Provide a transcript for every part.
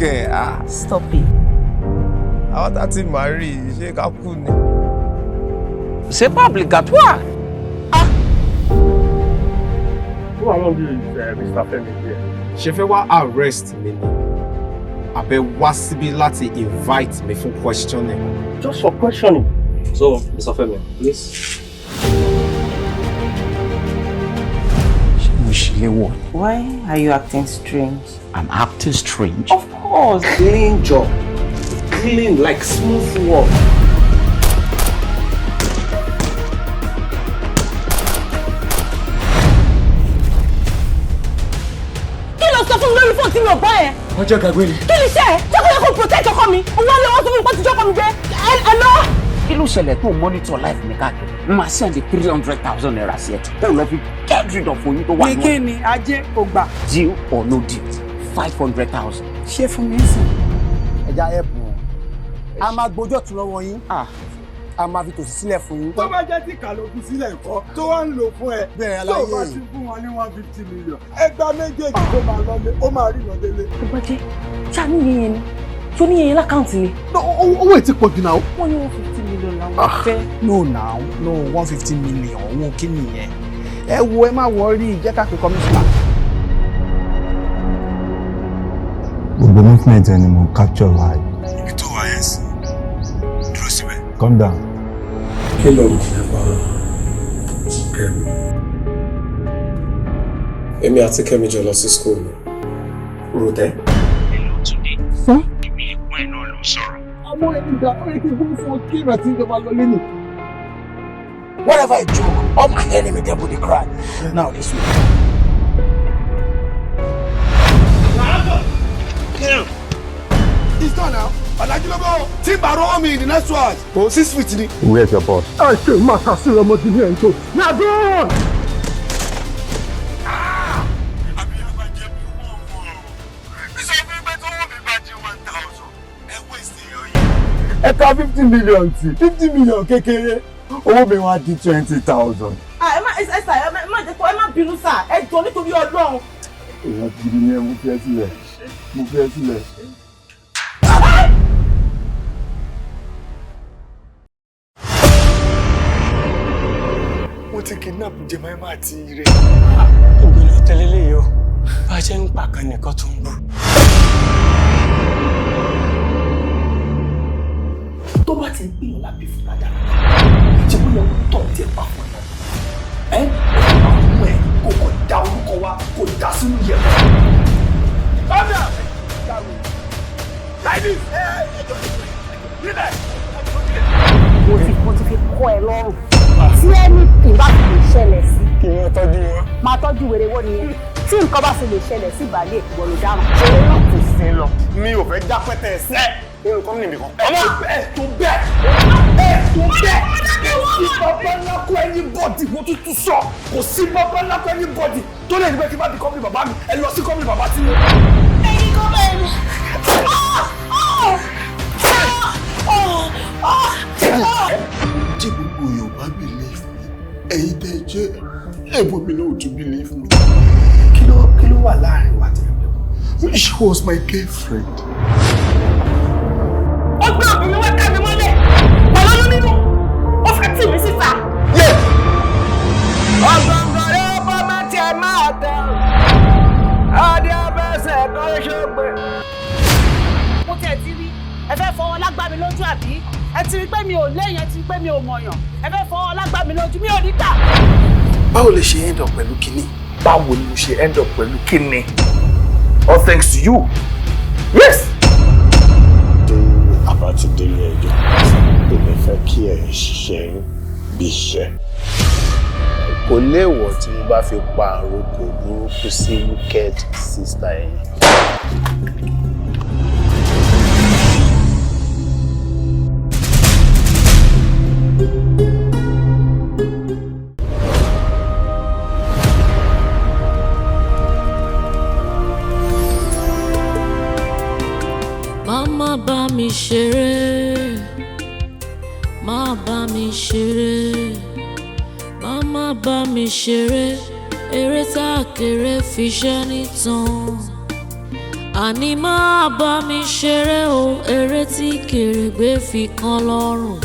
Kẹ̀ ah. Stop it. Àwọn tá ti marry, ṣé ká kú ni? C'est pas obligatoire. Who among you is Mr. Femi here? Ṣe fẹ́ wá arrest mi ni, àbẹ wá síbí láti invite mi fún questioning? Just for questioning. So, Mr. Femi, please. Ṣé mo ṣe léwọ̀ ni? Why are you acting strange? I'm acting strange. Of course. Clean job, clean like smooth work. Kí ló sọ fún mi lórí fóònù tí mi ò gbọ́ yẹn? Wọ́n jẹ́ gàgbé ni. Kí ni iṣẹ́ ẹ? Jẹ́ kó yẹ kó protect ọkọ mi. Òun wá lé wọn sọ fún mi pé tíjọ́ ọkọ mi gbé. Ẹ lọ. Kí ló ṣẹlẹ̀ tó monitor life mi káàkiri? N máa send ₦300,000 sí ẹ kó o lọ fi get rid of oyún tó wà Ní nù. kí ni ajé kò gbà. Deal or no deal, 500,000. Ṣé fún mi sìn. Ẹja ẹ̀pù, a máa gbójú ọ̀tún lọ́wọ́ yín, a máa fi tòsí sílẹ̀ fún yín. Tó bá jẹ́ tí kà ló fi sílẹ̀ kọ́ tó wá ń lò fún ẹ, Bẹ́ẹ̀ tó bá aláyé. ti fún wọn ní 150 million, ẹgbàá méjèèjì kó máa lọlé, ó máa rí ìrọ̀délé. Ọgbàjẹ́, ṣáà ní iye yẹn ni? Tó ní iye yẹn l'account ni? Owó ẹ̀ ti pọ̀ jù náà. Wọ́n ní 150 million làwọn fẹ́. No now, no, 150 million, owó kí nìyẹn? Ẹ wo, ẹ má worry, jẹ́ ká pe commissioner. Gbogbo movement ẹni mo capture live. Ibi tó wà yẹn sí, dúró síbẹ̀. Calm down. Kí ló ń nípa Kẹ́mi? Èmi àti Kẹ́mi jọ lọ sí school ni. Rotẹ́. Sẹ́. Ọmọ ẹni ìgbà ó yẹ kí gbóhùn fún ọ kí ìgbà tí ìjọba lọ lé nì. Whenever I joke, all my enemy dem go dey cry. Now this way. It's done now. Ọ̀làjú ló bọ̀ tí bàrọ̀ omi in the next 2 hours. Kò 6 feet ni. Where's your boss? Ẹ ṣe máa kà sí ọmọdé ní ẹ̀ ń tó. Nàdún! Àbí àgbà jẹ́ mi wọ́n wọ́n. Mi sọ fún pé tó wọ́n mi bá jẹ́ 1,000. Ẹ waste èèyàn yìí. Ẹ ká 50 million tí 50 million kékeré, owó mi wá di 20,000. Ẹ má ẹ sà, ẹ má jẹ́ kó ẹ má bínú sà, ẹ jọ nítorí Ọlọ́run. Èèyàn gidi ni ẹ, mo fi ẹ sílẹ̀, mo fi ẹ sílẹ̀. Wọ́n ti kidnap Jemima àti Ire. Ìgbìlọ̀ tẹ́lẹ̀ léyìí o. Bá a ṣe ń pa kan nìkan tó ń bù. Tó bá ti ń gbìyànjú lábẹ́ fún dáadáa, ṣe bóyá kó tọ̀ tiẹ̀ pa fún ẹ ẹ mú ẹ kó kò da orúkọ wa kó da sínú yẹ̀pẹ̀. Calm down. Like this. Mo ti fi kọ́ ẹ lọ́rùn. Tí anything bá fi lè ṣẹlẹ̀ sí. Kí wọ́n tọ́jú wọn. Máa tọ́jú wèrè wo nìyẹn. Tí nǹkan bá fi lè ṣẹlẹ̀ sí ìbàlẹ̀, ìwọ ló dáràn. Láti sin lọ. Mi ò fẹ́ já pẹ́tẹ́ ẹsẹ̀ nínú company mi kan. Ọmọ ẹ tó bẹ́ẹ̀, ẹ tó bẹ́ẹ̀. Kò sí bàbá ńlá kó anybody, mo tún tún sọ. Kò sí bàbá ńlá kó anybody tó lè ní pé kí n bá di company bàbá mi. Ẹ lọ sí company bàbá tí mo. Ẹyin kọ́ bẹ́ẹ̀ ni. Tí gbogbo èèyàn bá believe me, ẹ̀yin tẹ́ jẹ́ ẹ̀bùn mi náà ò tún believe me. Kí ló wà láàrin wa tẹ̀lé? She was my girlfriend. Ó gbé obìnrin wá ká mi mọ́lẹ̀. Pẹ̀lú oyún nínú. Ó fẹ́ tì mí síta. Ọ̀gọ̀ngọ̀rẹ́ ọba máa tiẹ̀ máa tẹ̀ ọ́. Ọdẹ abẹ́sẹ̀ kan ṣọ́gbẹ́. Mo tiẹ̀ ti rí. Ẹ fẹ́ fọwọ́ lágbá mi lójú àbí? Ẹ ti rí pé mi ò léèyàn, ẹ ti rí pé mi ò mọ̀yàn. Ẹ fẹ́ fọwọ́ lágbá mi lójú, mi ò ní gbà. Báwo lè ṣe end up pẹ̀lú kinní? Báwo ni mo ṣe end up pẹ̀lú kíni? All thanks to you. Yes! Tí a bá ti délé ẹjọ́, èmi fẹ́ kí ẹ̀ ṣiṣẹ́ yín bí iṣẹ́. Kò léèwọ̀ tí mo bá fi pa àrokò burúkú sí wicked sister ẹ̀yìn. Má bá mi ṣeré, má bá mi ṣeré, má má bá mi ṣeré, eré tá a kéré fi ṣẹ́ nìtàn. Àní máa bá mi ṣeré o, eré tí kèrègbè fi kan lọ́rùn.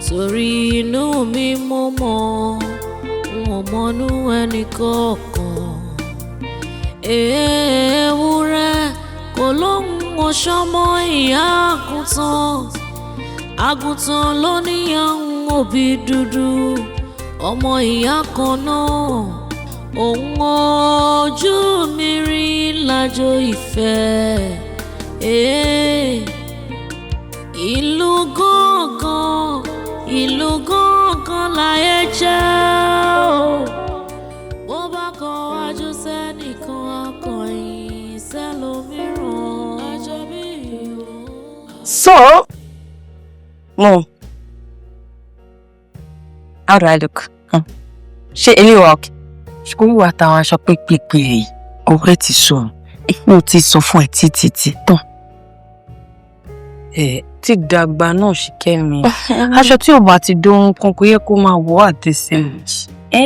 Torí inú mi mo mọ̀, n ò mọnú ẹnì kọ̀ọ̀kan. Ewúrẹ́ kò lóhùn ọ̀ṣọ́ mọ́ ìyá àgùntàn. Àgùntàn ló níyàwó òbí dúdú, ọmọ ìyá kan náà. Òun ojú mi rí lájò ìfẹ́. Eh, ìlú gángan, ìlú gángan láyé jẹ́ o. Bó bá kọ wájú sẹ́nìkan, akọ̀yìn sẹ́lòmíràn. Àjọ bí o. So, Mom, how do I look? Ṣé eléyìí wà okay? Ṣùgbọ́n wíwà táwọn aṣọ pépèpé yìí, ọ̀rẹ́ ti sọ, mo ti sọ fún ẹ títí tí tán. Ẹ ti dàgbà náà, ṣìkẹ́ mi. Aṣọ tí ò bá ti dóhun kan kò yẹ kó máa wọ̀ àtẹsẹ̀. Ẹ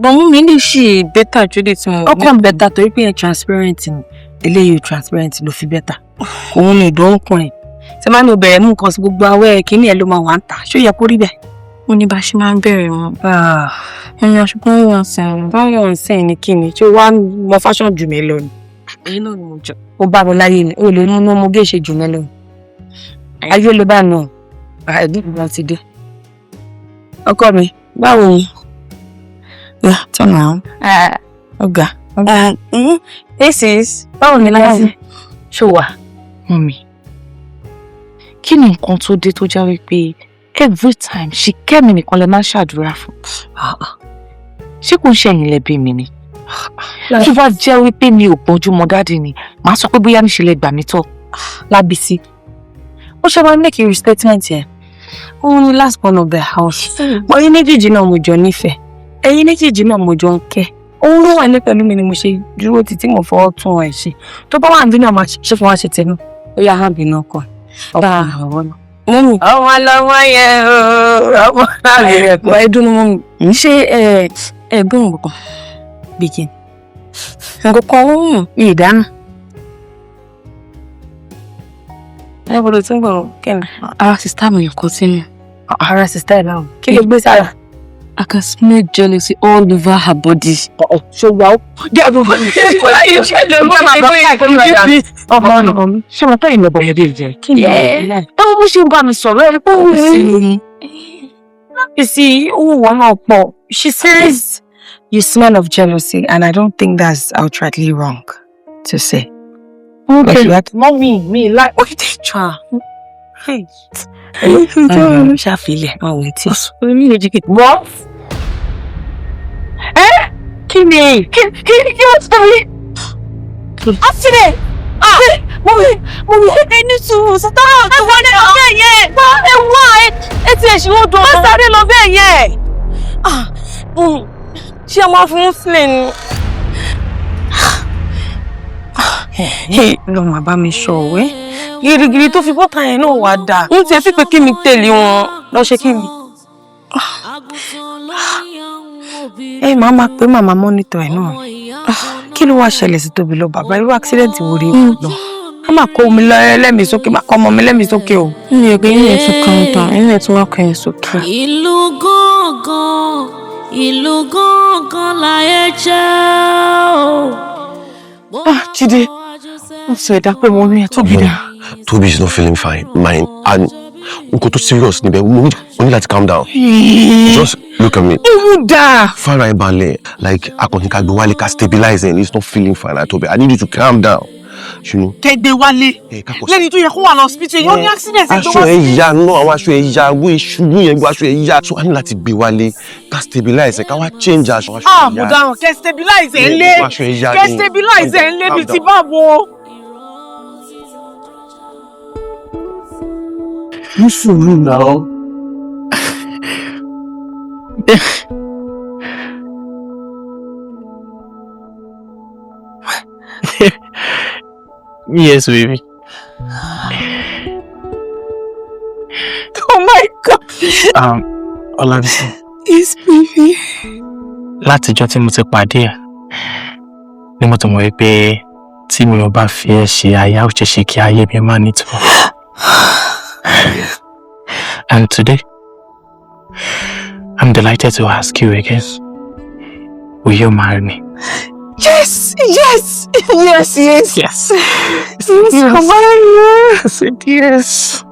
bọ̀mú mi lè ṣe better ju lè tí mo. Ọkàn better torí pé ẹ transparent ni, eléyìí ò transparent ló fi better. Òun ni ìdóhùn kan ẹ̀. Ṣé máa ní o bẹ̀rẹ̀ mú nǹkan sí gbogbo awẹ́ kínní ẹ̀ ló máa wà ń tà? Ṣó yẹ kó rí bẹ́ẹ̀? Mo ní bá ṣe máa ń bẹ̀rẹ̀ wọn. Ẹ̀yin aṣùgbọ́n wọn sìn báyọ̀ ń sìn ní kíni ṣé wàá mọ fashion jù mí lọ ni? Èyí náà ni mo jọ. Ó bá mi láyé ni, ó lè nínú ọmọ gé ṣe jù mí lọ. Ayé ló bá nù. Ẹ̀gbọ́n mi ti dé. Ọkọ mi, báwo ni? Yeah, turn around. Ọ̀gá. This is báwo ni láti? Ṣó wà? Mummy, kí ni nǹkan tó dé tó já wípé every time Ṣìkẹ́mi nìkan lè máa ń ṣàdúrà fún? Ṣé kò ń ṣẹ̀yìn lẹ́bí mi ni? Tó bá jẹ́ wípé mi ò gbọ́njú mọ́ daddy ni, màá sọ pé bóyá níṣẹ́ lẹ gbà mí tọ́. Lábísí. Ó ṣe máa ń make a statement yẹn. Òun ni last born of the house. But ẹ̀yin méjèèjì náà mo jọ nífẹ̀ẹ́. Ẹ̀yin méjèèjì náà mo jọ ń kẹ́. Òun ló wà ní pẹ̀lú mi ni mo ṣe dúró títí mo fọwọ́ tún ẹ̀ ṣe. Tó bá wà nínú àmà ṣe fún wa ṣe tẹnu. Ó yá hàn bínú ọkọ. Ọkọ àwọn náà. Mummy. Ọmọ lọmọ yẹn o, ọmọ láàrin rẹ̀ kọ́. Ẹ dúró mummy. Ṣé ẹ ẹ gbóhùn kankan? Begin. Nǹkan kan ó mú ìdáná. Ẹ gbọ́dọ̀ tún gbọ̀rọ̀ kẹ́ni. Ara sister mi kò tí mi. Ara sister ẹ̀ báwo? Kí ló gbé sára? I can smell jealousy all over her body. Ṣé wà ó? Jẹ́ àbúrò mi. Ọmọ mi, ṣé mo fẹ́ ìlọ̀bọ̀ yẹn bí jẹ? Kí ni ẹ wo bó ṣe ń bá mi sọ̀rọ̀ ẹ pé ó sì ń. You see, owó wọn náà pọ̀. She says you smell of jealousy and I don't think that's outrightly wrong to say. Okay, mummy mi láì. Ó ti jà. Ṣàfilẹ̀ máa wò tí. Mi ò jìkì. What? Ẹ kí ni? Kí kí kí wọ́n ti tẹ̀lé? Accident! Ah! Mummy, mummy, ẹ ní sùúrù, sátá tó wọlé lọ bẹ́ẹ̀ yẹn. Wá ẹ wá ẹ ti ẹ̀sìn ó dùn. Má sáré lọ bẹ́ẹ̀ yẹn. Ah! Ṣé a máa fún sílẹ̀ ni? Lọ́mọ bá mi sọ òwe. Girigiri tó fi bọ́tà yẹn náà wà dáa. N tiẹ̀ fi pé kí mi tẹ̀lé wọn. Lọ ṣe kí ni? Ẹ máa ma pé màmá monitor ẹ̀ náà. Kí ló wá ṣẹlẹ̀ sí Tóbi lọ bàbá? Irú accident wo rí lọ? A máa kó omi lẹ́mìí sókè, máa kó ọmọ mi lẹ́mìí sókè o. Mi ò gbé yín ẹ̀ tún calm down, ẹ̀yin ẹ̀ tún wá kọ ẹ̀ sókè. Ìlú gángan, ìlú gángan láyé jẹ́ o. Ah, Jídé, mo sọ ẹ̀dá pé mo rí ẹ Tóbi dá. Toby is not feeling fine, mine, and nǹkan tó serious níbẹ̀, mo ní láti calm down. Just look at me. Ewu dáa. Fara ẹ balẹ̀, like akọni ká gbé wálé ká stabilize and he's not feeling fine at all. I need you to calm down. You know. Kẹ́gbẹ́ wálé. Lẹ́ni tó yẹ kó wà lọ hospital, yóò ní accident ẹ̀ tó Aṣọ wá ẹ sí. ya náà, àwọn aṣọ ẹ ya, owó ìṣubú yẹn gbọ́ aṣọ ẹ ya. So a ní láti gbé wálé ká stabilize ẹ ká wá change aṣọ. Aṣọ Ah, ẹ mo ya. dáràn, kẹ́ stabilize ẹ̀ ń lé. Aṣọ ẹ ya Kẹ́ ni. stabilize ẹ̀ ń lé bíi ti báwo. Ní sùúrù náà. Yes, baby. Oh my God. Ọlábísí, Yes, baby. látijọ́ tí mo ti pàdé ẹ̀ ni mo ti mọ̀ wípé Tí mi ò bá fi ẹ́ ṣe aya, ó ṣeé ṣe kí ayé mi má nítumọ̀. And today, I'm delighted to ask you again. Will you marry me? Yes. Yes. Yes, come on. I said yes.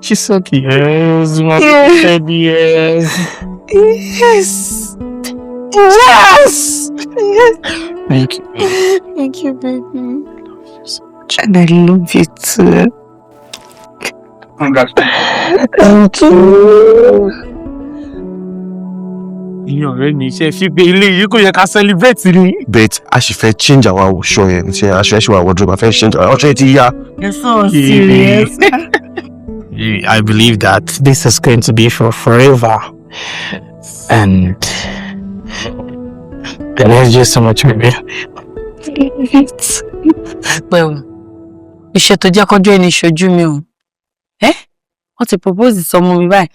She said yes. Mommy said yes. Yes. Yes. Yes. Thank you. Thank you, baby. And I love you too. Thank you. Ìyẹn ọ̀rẹ́ mi ṣe fi gbé ilé yìí, kò yẹ ká celebrate ni. But a sì fẹ́ change àwọn aṣọ yẹn, ṣe aṣọ ẹ̀ ṣe wà wardrobe, a fẹ́ change àwọn aṣọ yẹn ti yá. You're so serious. I believe that this is going to be for forever. And I love you so much, baby. Pẹ́ o, iṣẹ́ tó jẹ́ kọjọ́ ẹni ṣojú mi o. Ẹ́, wọ́n ti propose sọmọ mi báyìí.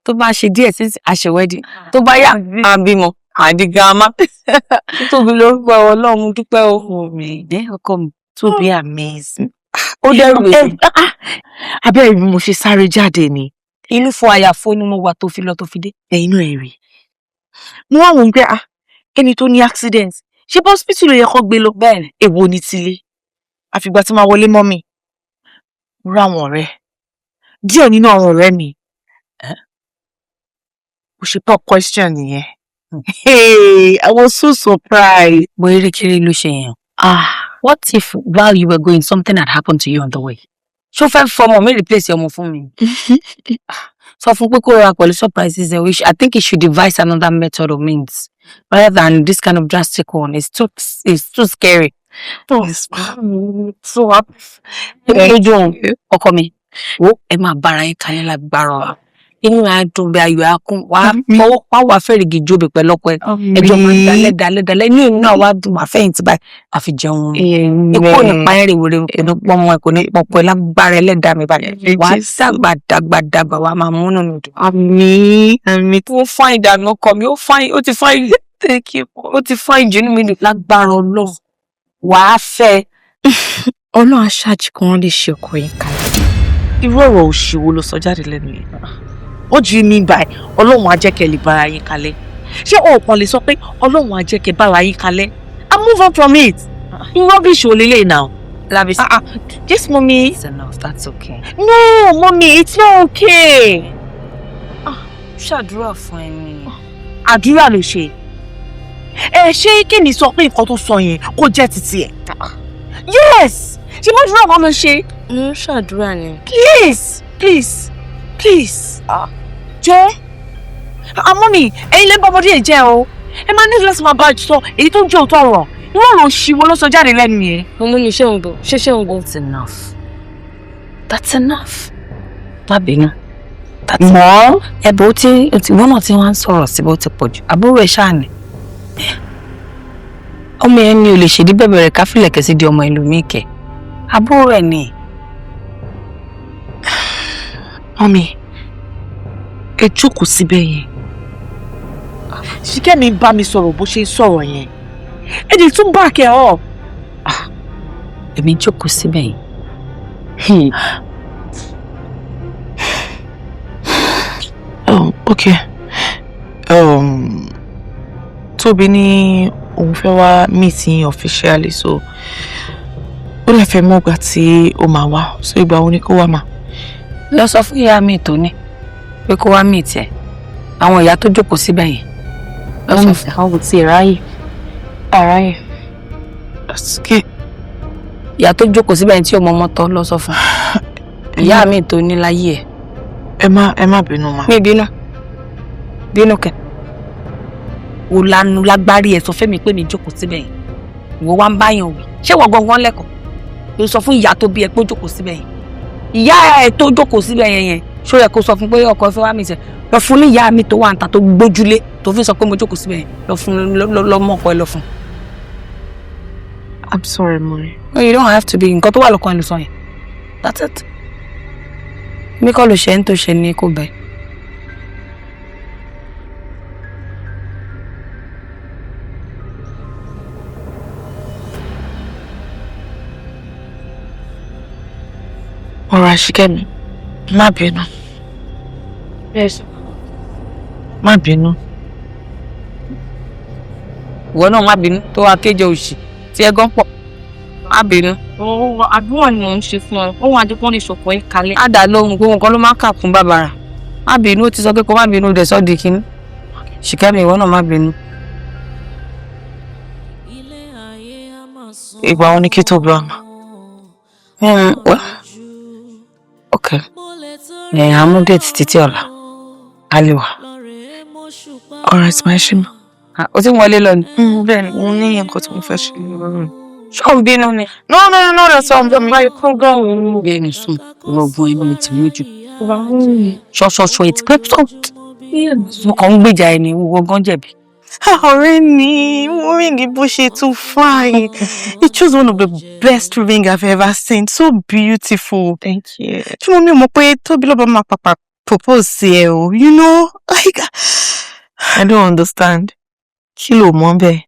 Tó bá ṣe díẹ̀ sí àṣẹ wedding, tó bá yá, à bímọ, àdí girama. Tóbi lórúkọ Ọlọ́run, mo dúpẹ́ o. Ẹ ọkọ mi. Tóbi amazing. Ó dẹ́rù èsì. Abẹ́rẹ́ bí mo ṣe sáré jáde ni. Inú fún àyàfó ni mo wà tó fi lọ tó fi dé. Ẹ̀yin náà ẹ̀ rí. Mo wá wò ó pé, ah, ẹni tó ní accident, ṣé bá hospital ló yẹ kó gbé lọ? Bẹ́ẹ̀ni. Èwo ni tilé? Àfìgbà tí máa wọlé mọ́ mi. Mo rí àwọn ọ̀rẹ́. Díẹ̀ nínú àwọn ọ̀rẹ́ mi. Mo ṣe pop question nìyẹn. Hey, I was so surprised. Bó eré kéré ló ṣe yẹn. Ah. What if while you were going, something had happened to you on the way? Ṣó fẹ́ fọmọ mi replace ọmọ fún mi? Sọ fún pé kó rọra pẹ̀lú surprises ẹ̀. I think he should devise another method or means rather than this kind of drastic one. It's too scary. Oh, so happy. Lójú òun, ọkọ mi, wo, ẹ máa bára yín kalẹ̀ lágbára ọ̀rọ̀. Inú ẹ̀ á dùn bí ayọ̀ á kún. Wàá fọwọ́ pa, wàá fẹ́rìgì jóbi pẹ̀lú ọkọ ẹ. Ẹjọ́ máa dalẹ̀ dalẹ̀ dalẹ̀. Inú èmi náà wá dùn, wàá fẹ̀yìntì báyìí. Àfi jẹun. Ikú ò ní pa ẹ́ rèwerèwe, kò ní pọ́nmọ́ ẹ, kò ní pọpọ ẹ lágbára ẹlẹ́dàá mi báyìí. Wàá dàgbà dàgbà dàgbà, wàá máa múnú mi dùn. Àmín, àmín. Ó fine ìdààmú ọkọ mi, ó fine, ó ti fine. Thank you. Ó ti fine jù, inú mi dùn lágbára Ọlọ́run. Wàá fẹ́. Ọlọ́run aṣáájú kan lè ṣe ọkọ yín kalẹ̀. Irú ọ̀rọ̀ òṣì wo ló sọ jáde lẹ́nu yẹn? What do you mean by Ọlọ́run á jẹ́ kẹ́ lè bára yín kalẹ̀? Ṣé o kàn lè sọ pé Ọlọ́run á jẹ́ kẹ́ bára yín kalẹ̀ and move on from it? Rubbish wo lélẹ̀ now? Labis. Ah, ah. Yes, mommy. It's enough. That's okay. No, mommy, it's not okay. Ṣàdúrà fún ẹ ni. Àdúrà ló ṣe. Ẹ ṣé kí ni sọ pé nǹkan tó sọ yẹn kó jẹ́ titi ẹ̀? Yes! Ṣé bọ́dúrà kan ló ṣe? Mo ń ṣàdúrà ni. Please, please, please. Jọ. Ah, mommy, ẹ̀yin lè bá ọmọdé yẹn jẹ́ o. Ẹ máa ní láti máa bá a sọ èyí tó ń jẹ́ òótọ́ ọ̀rọ̀. Irú ọ̀rọ̀ òṣì wo ló sọ jáde lẹ́nu yẹn? Mo ní ṣé òun bọ̀, ṣé òun bọ̀. That's enough. That's enough. Má bínú. That's Mọ́. Ẹ̀bùn tí ìwọ náà ti wá ń sọ̀rọ̀ sí bó ti pọ̀ jù. Àbúrò ẹ̀ ṣáà ni. Ọmọ yẹn ni ò lè ṣèdí bẹ̀bẹ̀ rẹ̀ káfílẹ̀kẹ̀ sí di ọmọ ẹlòmíì kẹ̀. Àbúrò ẹ̀ ni. Mommy, ẹ jókòó síbẹ̀ yẹn. Ṣìkẹ́mi bá mi sọ̀rọ̀ bó ṣe ń sọ̀rọ̀ yẹn. Ẹ dẹ̀ tún back ẹ̀ up. Èmi jókòó síbẹ̀ yẹn. Oh, okay. Tóbi ní òun fẹ́ wá meet yín officially, so ó lè fẹ́ mọ̀ ìgbà tí ó máa wá, so ìgbà wo ni kó wá mà? Lọ sọ fún ìyá mi tó ní pé kó wá meet ẹ. Àwọn ìyá tó jókòó síbẹ̀ yẹn. Lọ sọ fún. Àwọn ò tiẹ̀ ráyè. Àráyè. That's okay. Ìyá tó jókòó síbẹ̀ yẹn tí ọmọ ọmọ tọ́, lọ sọ fún. Ìyá mi tó ní láyé ẹ̀. Ẹ má bínú mà. Mi bínú. Bínú kẹ. O lanu lágbárí ẹ sọ fẹ́mi pé mi jókòó síbẹ̀ yẹn. Ìwọ wá ń báyàn wí. Ṣé ìwọ gangan lẹ́kọ̀ọ́? Ló sọ fún ìyá tó bí ẹ pé ó jókòó síbẹ̀ yẹn. Ìyá ẹ tó jókòó síbẹ̀ yẹn, ṣó yẹ kó sọ fún pé ọkọ ẹ fẹ́ wá mi sẹ? Lọ fún ní ìyá mi tó wà níta tó gbójúlé tó fi sọ pé mo jókòó síbẹ̀ yẹn. Lọ fún lọ mọ ọkọ ẹ lọ fún. I'm sorry, mommy. No, you don't have to be. Nǹkan tó wà lọ́kàn ẹ ló sọ yẹn. That's it. Mi kọ́ ló ṣe ń tó ṣe ní kó bẹ́ẹ̀. Alright, Ṣìkẹ́mi, má bínú. Yes. Má bínú. Ìwọ náà má bínú tó wá kéjọ òṣì tí ẹ gan pọ̀. Má bínú. Àdúrà ni mò ń ṣe fún ọ. Ohun àdìpọ́n lè ṣòfò ẹ̀ kalẹ̀. Á dà lóhùn gbogbo nǹkan ló máa ń kà fún bàbàrà. Má bínú, ó ti sọ pé kó má bínú, dẹ̀ sọ́ di kínní. Ṣìkẹ́mi, ìwọ náà má bínú. Ìgbà wo ni kí tó bá ma? Well, okay. Ẹ̀ á mú date títí ọ̀la. A lè wà. Alright, máa ṣe mọ́. O ti ń wọlé lọ ni. Bẹ́ẹ̀ ni, mo ní nǹkan tí mo fẹ́ ṣe. Ṣé ò ń bínú ni? No, that's all. I'm Báyìí program bẹ́ẹ̀ ni sùn rọgbọ́n inú mi ti mú jù. Ṣọṣọṣọ ètí pé tó mo kàn ń gbèjà ẹni wọ́n gan jẹ̀bi. Ọ̀rẹ́ mi, ring bó ṣe tún fine. You chose one of the best ring I've ever seen. So beautiful. Thank you. Tí mo mi ò mọ̀ pé Tóbilọ́ba máa pàpà propose sí ẹ o. Like. I don't understand. Kí ló mọ̀ bẹ́ẹ̀?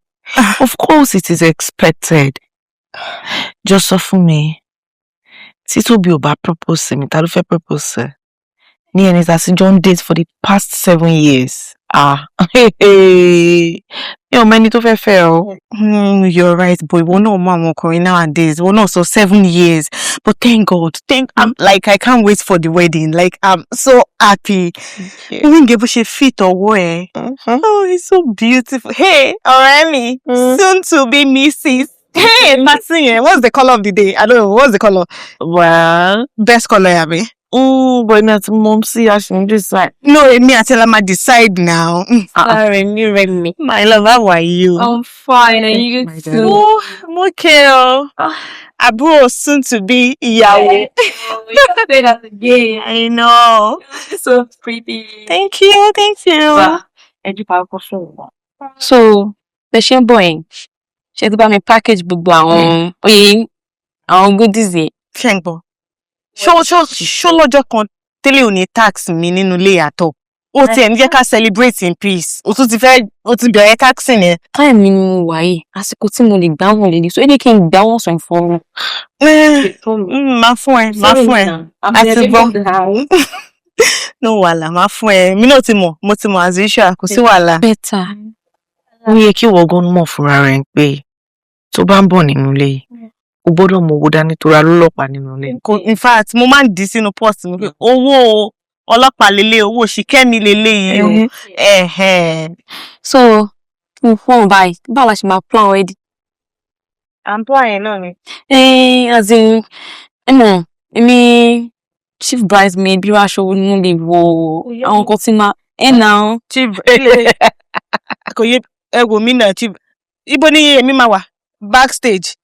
Of course it is expected. Just sọ fún mi, tí Tóbi ò bá propose sí mi, ta ló fẹ́ propose sí? Ní ẹni tá a ti jọ ń date for the past 7 years. Ah, mi ò mẹ́ni tó fẹ́ fẹ́ o. You're right, but ìwọ náà mọ àwọn ọkùnrin nowadays. Ìwọ náà sọ 7 years. But thank God, I'm like, I can't wait for the wedding. Like, I'm so happy. Ring bó ṣe fit ọwọ́ ẹ. Oh, it's so beautiful. Hey, ọ̀rẹ́ mi, soon to be Mrs. Hey, Martin, what's the color of the day? I don't know. What's the color? Well, best color, àbí? But èmi àti mumsy a ṣì ń decide. No, èmi àti Ella máa decide now. Rẹ̀mí, Rẹ̀mí. My love, how are you? I'm fine, and you too? Oh, I'm okay. Oh. Àbúrò soon to be ìyàwó. You can say that again. I know. So pretty. Thank you, thank you. Ẹ jù pa ọkọ sọ̀rọ̀. So, bẹ ṣe ń bọ̀ yẹn, ṣé tí bá mi package gbogbo àwọn oyè yín, àwọn goodies yẹn? Ṣé ń gbọ́? Ṣó lọ́jọ́ kan tẹ́lẹ̀ ò ní tax mi nínú ilé àtọ̀? Ó tiẹ̀ ní jẹ́ ká celebrate in peace. O tún ti fẹ́, o ti bẹ̀rẹ̀ taxing yẹn. Time mi ni mo wà yìí, àsìkò tí mo lè gbá wọn lè ní. So, ó ní kí n gbá wọn sọ ìfọ̀rọ̀. Máa fún ẹ, máa fún ẹ. A ti gbọ́. No wàhálà, máa fún ẹ. Mi náà ti mọ̀, mo ti mọ̀ as usual, kò sí wàhálà. Better. Ó yẹ kí ìwọ gan mọ̀ fúnra rẹ̀ pé tó bá ń bọ̀ nínú ilé yìí, o gbọ́dọ̀ mú owó dání torí alọ́lọ́pàá nínú ilé. In fact, mo máa ń dì sínú purse mi pé owó ọlọ́pàá lélẹ̀, owó Ṣìkẹ́mi lélẹ̀ yìí o. Ẹ̀hẹ̀n. So, mo fún ọ báyìí, báwo la ṣe máa plan wedding? À ń plan yẹn náà ni. As in, ẹ mọ̀, èmi chief bridesmaid, bí wàá aṣọ wo ni mo lè wọ̀, àwọn nǹkan tí máa ẹ̀ náà. Chief kò yé ẹ wò mí náà, chief. Ibo ni èmi máa wà? Backstage.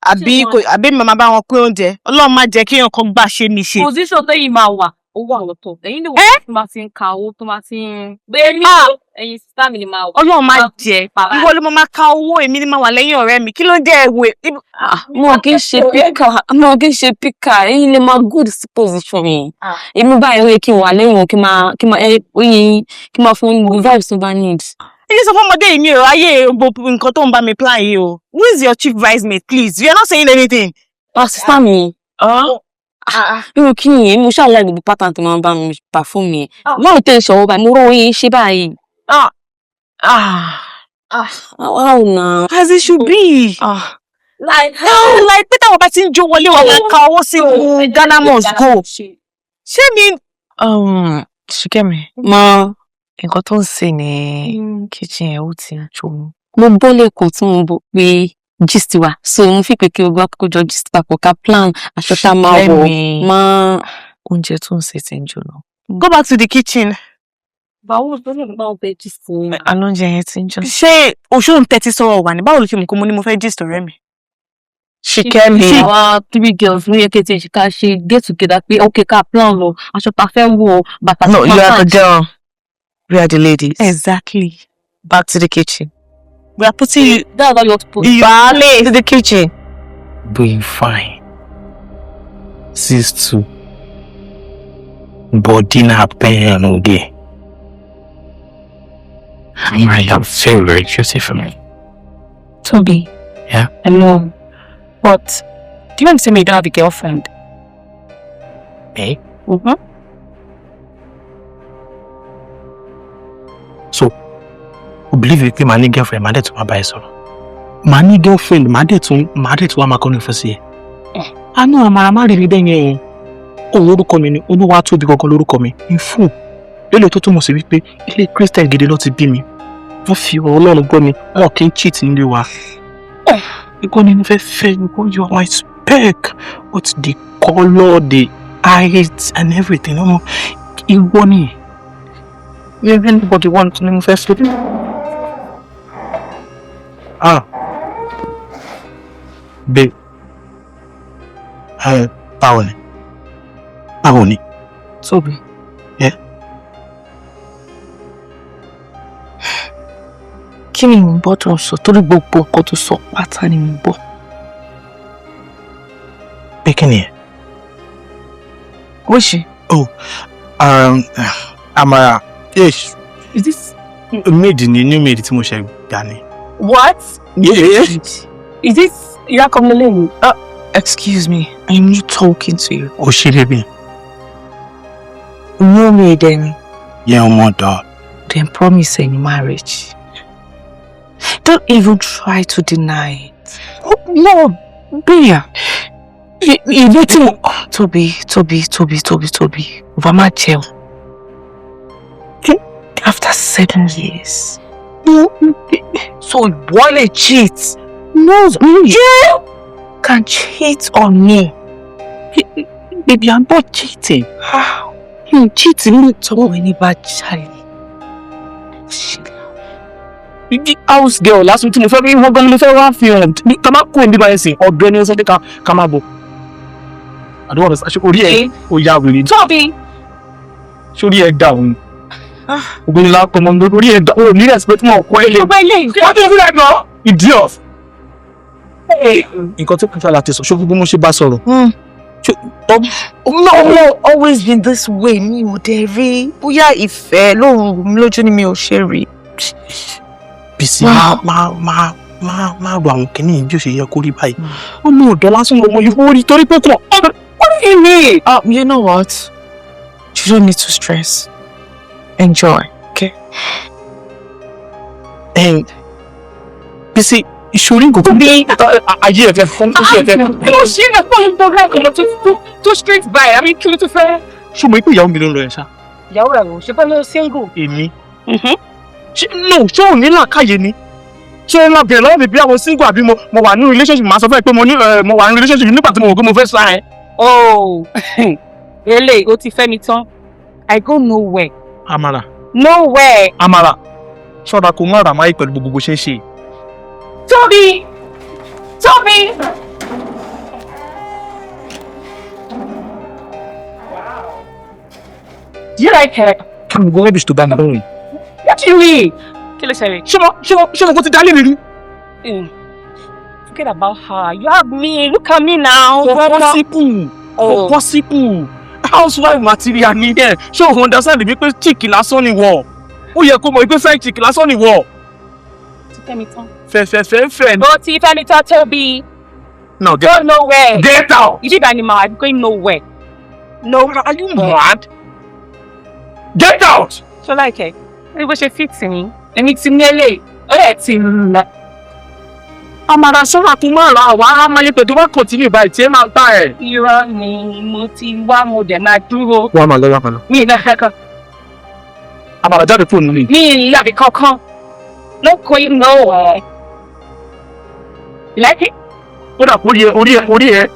Àbí kò àbí mi máa bá wọn pín oúnjẹ. Ọlọ́run má jẹ́ kí èèyàn kan gbà ṣe mi ṣe. Position tẹ́yìn máa wà, ó wà lọ́tọ̀. Ẹ̀yin ni wọ́n tó máa ti ń ka owó, tó máa ti ń. Bẹ́ẹ̀ ni ẹ̀yin sister mi ni máa wà. Ọlọ́run má jẹ́. Ìwọ ló máa ka owó, èmi ni máa wà lẹ́yìn ọ̀rẹ́ mi. Kí ló ń jẹ́ ẹ̀wẹ̀? Mo kì í ṣe picker, mo kì í ṣe picker. Ẹ̀yin lè máa good sí position yẹn. Èmi báyìí, ó yẹ kí n wà lẹ́yìn wọn, kí máa ẹ oye kí n máa fún gbogbo vibes tó bá need. Ilé sọ fún ọmọdé yìí, mi ò ráyè gbogbo nǹkan tó ń bá mi plan yìí o. Who is your chief bridesmaid, please? You are not saying anything. Ah, sister mi. Irú kí nìyẹn? Mo ṣáà like gbogbo pattern tó máa ń bá mi perform yẹn. Báwo tẹ́ ẹ ṣọwọ́ báyìí? Mo rọ́ oyin ṣe báyìí. How now? As it should be. Like No, like pé táwọn bá ti ń jó wọlé, wọn máa ka owó sí Ghana must go. Ṣé mi? Ṣìkẹ́mi. Ma. Nǹkan tó ń sè ní kitchen ẹ̀, ó ti ń jó mi. Mo gbọ́ lẹ́ẹ̀kan tí mo bọ̀ pé gist wa, so mo fi pé kí gbogbo àkójọ gist papọ̀, ká plan aṣọ tá a máa wọ̀. Ṣìkẹ́mi. Máa. Oúnjẹ tó ń sè ti ń jóná. Go back to the kitchen. Báwo ló ń bá ọbẹ̀ gist ni? Alóúnjẹ yẹn ti ń jóná. Ṣé oṣù ń tẹ́tí sọ̀rọ̀ wà ní? Báwo ló ṣe mọ̀ pé mo ní mo fẹ́ gist ọ̀rẹ́ mi? Ṣìkẹ́mi. Àwa three girls ló yẹ kí ẹ ti ká ṣe get together pé ok, ká plan lọ aṣọ tá a fẹ́ wọ̀, bàtà. No, you are the girl. We are the ladies. Exactly. Back to the kitchen. We are putting you. That's how you want to put. Back to the kitchen. Doing fine. 6'2". Body na pain oge. I am very, very beautiful. Toby. Yeah? I know. But do you want to say me you don't have a girlfriend? Eh? So, o believe pé màá ní girlfriend, màá dẹ̀ tún máa bá ẹ sọ̀rọ̀? Màá ní girlfriend, màá dẹ̀ tún wá máa kọ́nu ìfẹ́ sí ẹ? Àánú àmàrà, má rí mi bẹ́ẹ̀ yẹn o. Òun orúkọ mi ni Olúwatóbi gangan lórúkọ mi in full. Lélẹ̀ tó túmọ̀ sí wípé ilé Christian gidi ló ti bí mi. Wọ́n fi ọ̀rọ̀ Ọlọ́run gbọ́ mi, wọn kì í cheat nílé wa. Ìkọ́ ni mo fẹ́ fẹ́. You are my spec, but the colour, the height and everything, ọmọ ìwọ ni anybody want ni mo fẹ́ fẹ́. Ah, babe, báwo ni? Báwo ni? Tóbi. Yeah? Kí ni mò ń gbọ́ tó ń sọ? Torí gbogbo nǹkan tó sọ pátá ni mò ń gbọ́. Pé kí ni ẹ? Ó ṣe. Oh, Amara, yes. Is this maid ni, new maid tí mo ṣe gbà ni. What? Yeah. Is this ìyá Kọ́mílẹ́yìn? Excuse me, I'm not talking to you. Ó ṣe baby. New maid ẹni. Yeah, ọmọ ọ̀dọ̀. Then promise in marriage. Don't even try to deny it. Oh, no, Bia. Ilé tí mo. Tóbi, Tóbi, Tóbi, Tóbi, Tóbi. Wàá má jẹun. After 7 years. No, so ìwọ lè cheat. No, you can cheat on me. Baby, I'm not cheating. You cheating me. Tọ́wọ́ ẹni bá jalè. House girl lásán tí mo fẹ́ bí wọ́n gan ni mo fẹ́ wá fi hàn. Ká má kúrò níbí báyìí sìn, ọ̀dọ̀ ẹni sọ́dẹ̀ ká má bọ̀. Àdúgbò rẹ̀ ṣe orí ẹ̀ ó yá wèrè. Tóbi. Sórí ẹ̀ dà òun. Ògbóni la kọ́ mọ́ orí ẹ̀ dà òun ní respect mọ́ ọkọ ẹ̀ lè. Ọgbẹ́ ilé ìfẹ́. Wọ́n ti fi rẹ̀ gan. Idiot. Nǹkan tí kò láti sọ, ṣé gbogbo mo ṣe bá sọ̀rọ̀? No, no, always been this way. Mi ò dẹ̀ rí. Bóyá ìfẹ́ lóhùn mi lójú ni mi ò ṣe rí. Bísí, má má má má má ro àwọn kìnìún bí ó ṣe yẹ kó rí báyìí. Ọmọ ọ̀dọ́ lásán lọmọ yìí, ó rí torí pé kò. What do you mean? You know what? You don't need to stress. Enjoy, okay? Bísí, ìṣòrí nǹkan tó bí ayé ẹ̀ fẹ́ fún oṣù ẹ̀ fẹ́. Kí ló ṣe é fún ìgbọ́ láìpẹ́ lọ tó straight by? I mean, kí ló tún fẹ́? Ṣé o mọ̀ pé ìyàwó mi ló ń lọ yẹn ṣá? Ìyàwó ẹ̀ wò ṣe fẹ́ lọ single. Èmi? No, ṣé ò ní làákàyè ni? Ṣé o máa bẹ̀rẹ̀ lọ́wọ́ mi bí àwọn single àbí mo wà nínú relationship? Màá sọ fún ẹ pé mo ní mo wà nínú relationship nígbà tí mo wò pé mo fẹ́ sá ẹ. Oh, eléyìí o ti fẹ́ mi tán. I go nowhere. Amara. Nowhere. Amara, ṣọ́ra kó má rà máyé pẹ̀lú gbogbo bó ṣe ń ṣe. Tóbi! Tóbi! Do you like her? Kí ni gbogbo rubbish tó bá mi lórí? What do you mean? Kí ló ṣẹlẹ̀? Ṣé mo kò ti dálé mi rí? Forget about her. You have me. Look at me now. Kò possible. Kò possible. Housewife material ni ẹ. Ṣé o understand mi pé chick lásán ni wọ̀? Ó yẹ kó mọ̀ pé side chick lásán ni wọ̀. Ti fẹ́ mi tán. Fẹ̀fẹ̀fẹ̀ fẹ̀. Ó ti fẹ́ mi tán, Tóbi. No, Go nowhere. Get out. You did animal. I'm going nowhere. No, are you mad? Get out! Ṣọlá ìkẹ́, ní bó ṣe fit mi, èmi ti ní eléyìí, ó yẹ ti lọ. Amara, ṣọ́ra kó má ra àwa amáyé pẹ̀lú wá continue báyìí tí ẹ máa bá ẹ̀. Irọ́ ni, mo ti wá, mo dẹ̀ máa dúró. Wọ́n á máa lọ, wọ́n á máa lọ. Mi ì lọ kankan. Amara, jáde fóònù mi. Mi ì lọ kankan. No going nowhere. You like it? Ó dà kó rí ẹ, orí ẹ, orí ẹ.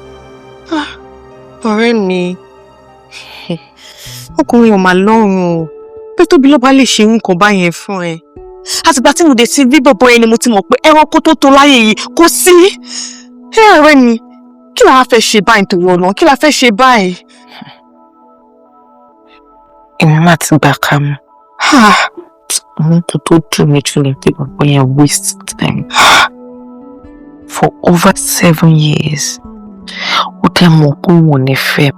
Ọ̀rẹ́ mi, ọkùnrin ò mà lọ́rùn o, pé Tóbilọ́ba lè ṣe nǹkan báyẹn fún ẹ. Àtìgbà tí mo dé ti rí bọ̀bọ̀ yẹn ni mo ti mọ̀ pé ẹranko tó tó láyé yìí kò sí. Ẹ ọ̀rẹ́ mi, kí la wá fẹ́ ṣe báyìí nítorí ọ̀nà? Kí la fẹ́ ṣe báyìí? Èmi má ti gbà ká mọ́. Àwọn tó tó dùn mí jù ni pé bàbá yẹn waste time for over 7 years. Ó dẹ̀ mọ̀ pé òun ò ní fẹ́.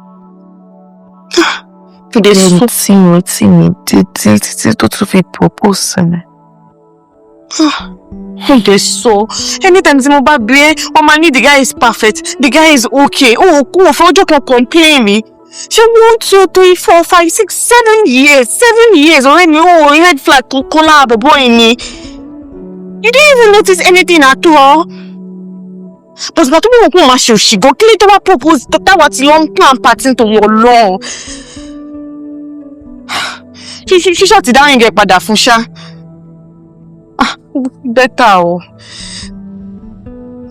Fìdí sún tí mi tí mi títí títí tó tún fi propose sí mi. Mo dẹ̀ sọ, anytime tí mo bá bí ẹ, wọ́n máa ní the guy is perfect, the guy is okay. Ó kò fẹ́ ọjọ́ kan complain mi. Ṣé 1, 2, 3, 4, 5, 6, 7 years, 7 years ọ̀rẹ́ mi, ó red flag kankan lára bọ̀bọ̀ yìí ni? You didn't even notice anything at all. But ìgbà tó bí wọn kún máa ṣe òṣì gan, kí ló tó wá propose táwa ti lọ ń plan party nítorí Ọlọ́run? Ṣíṣá ti dáhùn yẹn padà fún ṣá. Ah, better o.